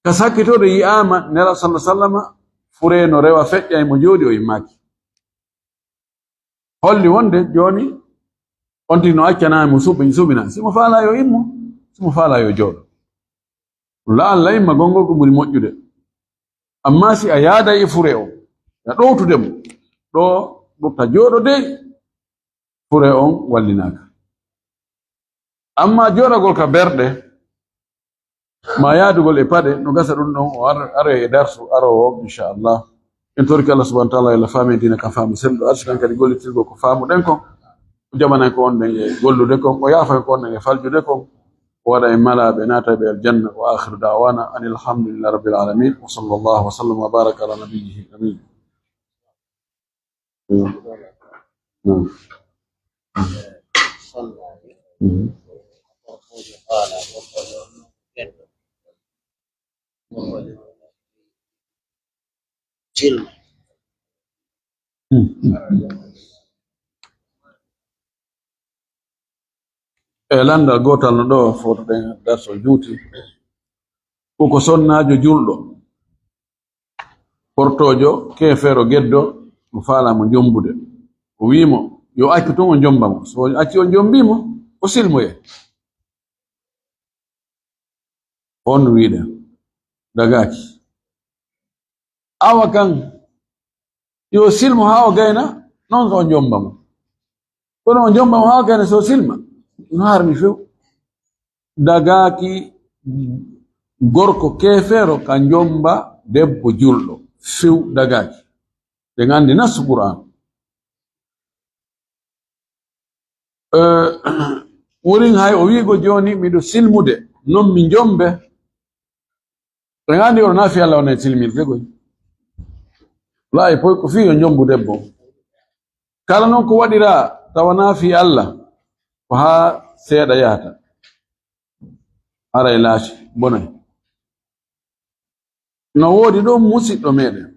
ka sakkitorde yi'aama Nelaaɗo sallallaahu alayhi wa sallama furee no rewa feƴƴa e mo jooɗi o immaaki. Holli wonde jooni on tigi no accanaama mo suɓi-, suɓina. Si mo faalaa yo immo, si mo faalaa yo jooɗo. La'alla imma gongol ɗum ɓuri moƴƴude. Amma si a yaaday e furee on, a ɗowtude mo, ɗoo ɓurta jooɗo dey, furee on wallinaaka. Amma jooɗagol ka berɗe, maa yaadugol e paɗe, no gasa ɗum ɗon o ar-, aroya e darsu aroowo on, inchallah. En torike Allah subhanahu wa ta'ala, yo Allah faamin diina kan faamu selɗo, arsikan kadi gollitirgol ko faamuɗen kon, o jaɓanan ko wonɗen e gollude kon, o yaafan ko wonɗen e faljude kon, o waɗa en malaaɓe naatayɓe aljanna. Wa akhiru da'wana anil hamdulillahi rabbil alamin. Wa sallallahu wa sallam wa baraka ala nabiyyihi amin. E lanndal gootal no ɗoo footoɗen dartol juuti. Ko ko sonnaajo julɗo, portoojo, keefeero, geddo, mo faalaa mo jombude. O wi'i mo, yo accu tun o jomba mo. So o acci o jombii mo, o silmoye. On wi'uɗen dagaaki. Awa kan, yo silmo haa o gayna, non ka o jomba mo. Kono o jomba mo haa o gayna, so silma, no harmi few. Dagaaki gorko keefeero ka jomba debbo julɗo. Few dagaaki. Ɗen anndi nassu Qur'aan. Eh, wurin hay o wi'igo jooni, miɗo silmude, non mi jombe. Ɓe nganndi oɗo naafi Alla wona e silmirde koy. Laayi poy ko fii yo jombu debbo. Kala non ko waɗiraa tawa naafi Alla, ko haa seeɗa yahata. Haray laaci, bonay. No woodi ɗon musiɗɗo meɗen.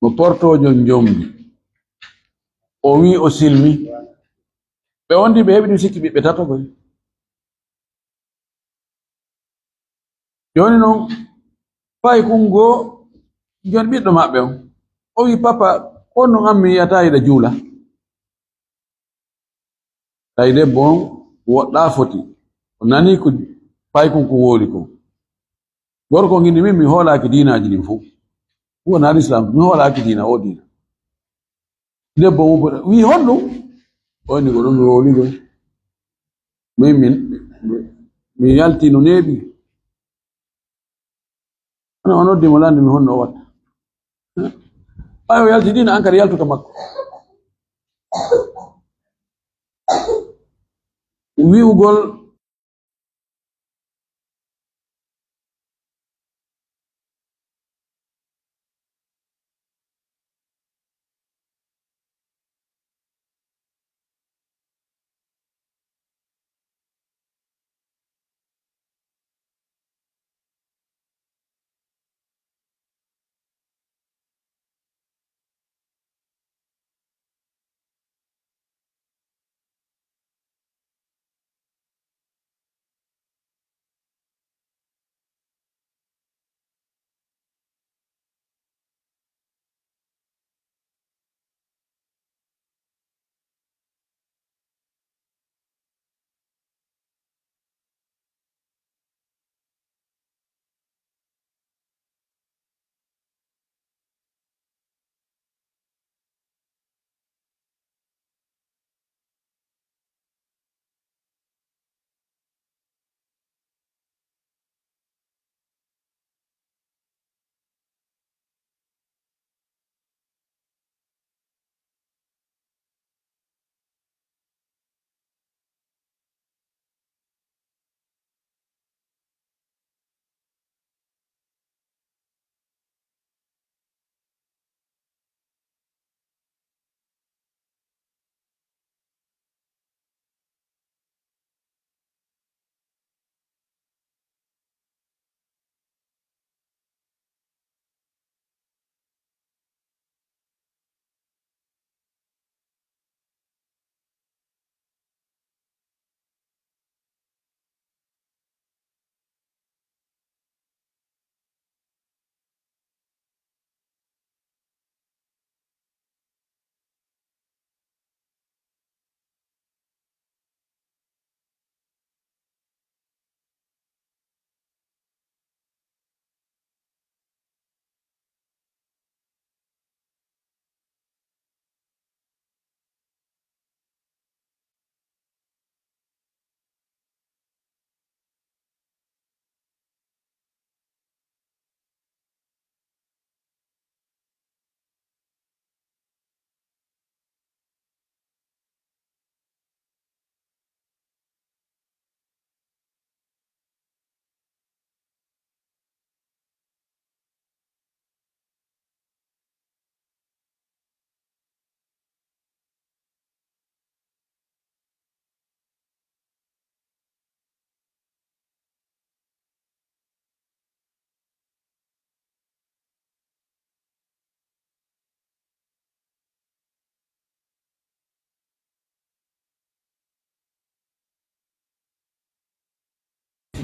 Mo portoojo njombi. O wi'i o silmi. Ɓe wondi ɓe heɓi ɗum sikki ɓiɓɓe tato koy. Jooni non, paykun goo, jooni ɓiɗɗo maɓɓe on, o wi'i, "Papa, ko honɗun an mi yi'ataa hiɗa juula?" Tawi debbo on woɗɗaa foti. O nanii ko paykun kun wowli kon. Gorko on inni, "Min, mi hoolaaki diinaaji ɗin fow. Wonaa Lislaam, mi hoolaaki diina, oo diina." Debbo on wi'i, "Honɗun?" O inni, "Ko ɗun mi wowli kon. Min, min, mi, mi yaltii no neeɓi." Hano o noddi mo, lanndii mo honno o watta. Ɓay o yalti diina, an kadi yaltu ka makko. Wi'ugol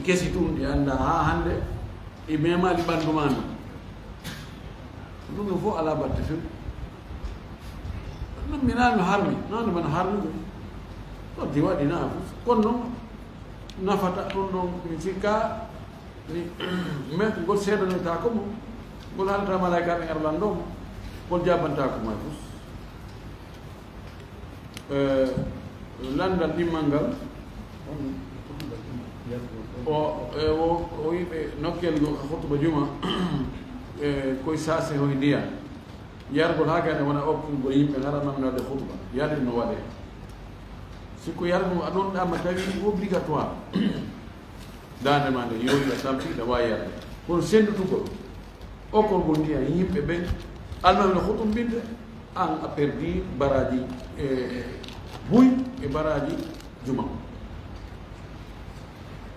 Kesi tun ɗi anndaa haa hannde, ɗi memaali ɓanndu maa ndun. Ɗun ɗon fof alaa batte few. Ɗun mi naano harmi, naano man harmi ɗun. Ɗon di waɗi naa fof. Kono non, nafata ɗun ɗon, mi sikka, mi, mais ngol seedanoytaako mo, ngol haalata malaa'ikaaɓe ɓen ara lanndoo mo, ngol jaabantaako mo hay fof. Eh, lanndal ɗimmal ngal, o, e, o, o wi'i ɓe nokkel goo ka hutuba juma, e, koy saase hoy ndiyan. Yargol haa gane wona okkugol yimɓe hara man waɗde hutuba. Yari no waɗee. Si ko yargol a ɗon ɗama tawi obligatoire. Daande maa nde yoori a tampi, ɗa waawi yarde. Kono senndutugol, okkol ngol ndiyan yimɓe ɓen, almaami no hutumbinde, an a perdi baraaji, e, buy e baraaji juma.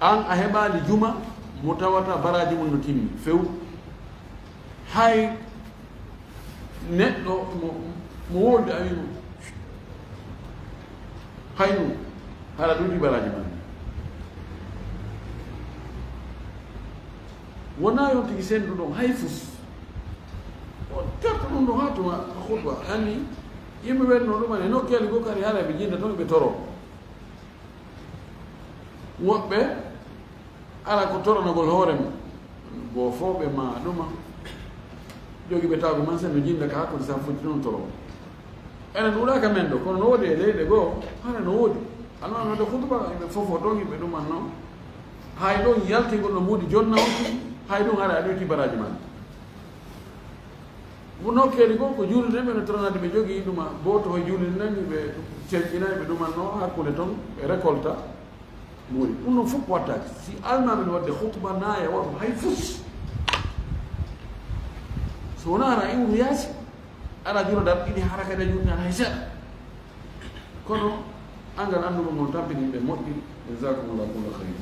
An a heɓaali juma mo tawata baraaji mun no timmi, few. Hay neɗɗo mo, mo wolde a wi'i mo, hay ɗun, hara ɗun ɗi baraaji maa. Wonaa yon tigi sennduɗon hay fus. On terto ɗun ɗon haa tuma hutuba. Anni, yimɓe ɓen no ɗuman e nokkeeli goo kadi hara ɓe jinda ton ɓe toroo. Woɓɓe ala ko toronagol hoore mum. Boofooɓe maa ɗuma. Jogiiɓe taagu man sen no jinda ka hakkunde saffuuji non toroo. Enen ɗuuɗaa ka men ɗoo, kono no woodi e leyɗe goo, hara no woodi. Almaami waɗde hutuba, yimɓe fof o ton, yimɓe ɗuman non. Hay ɗon yaltingol no mbuuɗi jonna on, hay ɗun hara a ɗoyti baraaji maa. Mo nokkeeli goo ko juulirde ɓe no toronade ɓe jogii ɗuma, booto hoy juulirde nden, ɓe cerƴinay, ɓe ɗuman non hakkunde ton, ɓe récolta. Mbuuɗi. Ɗun non fof wattaaki. Si almaami no waɗde hutuba naaya waɗu hay fus. So wonaa hara iwru yaasi, ala juulo darɗiɗi hara kadi a juutinaa hay seeɗa. Kono, anngal anndugol ngol tampini ɓe moƴƴi. Jazakumullahu kulla khayr.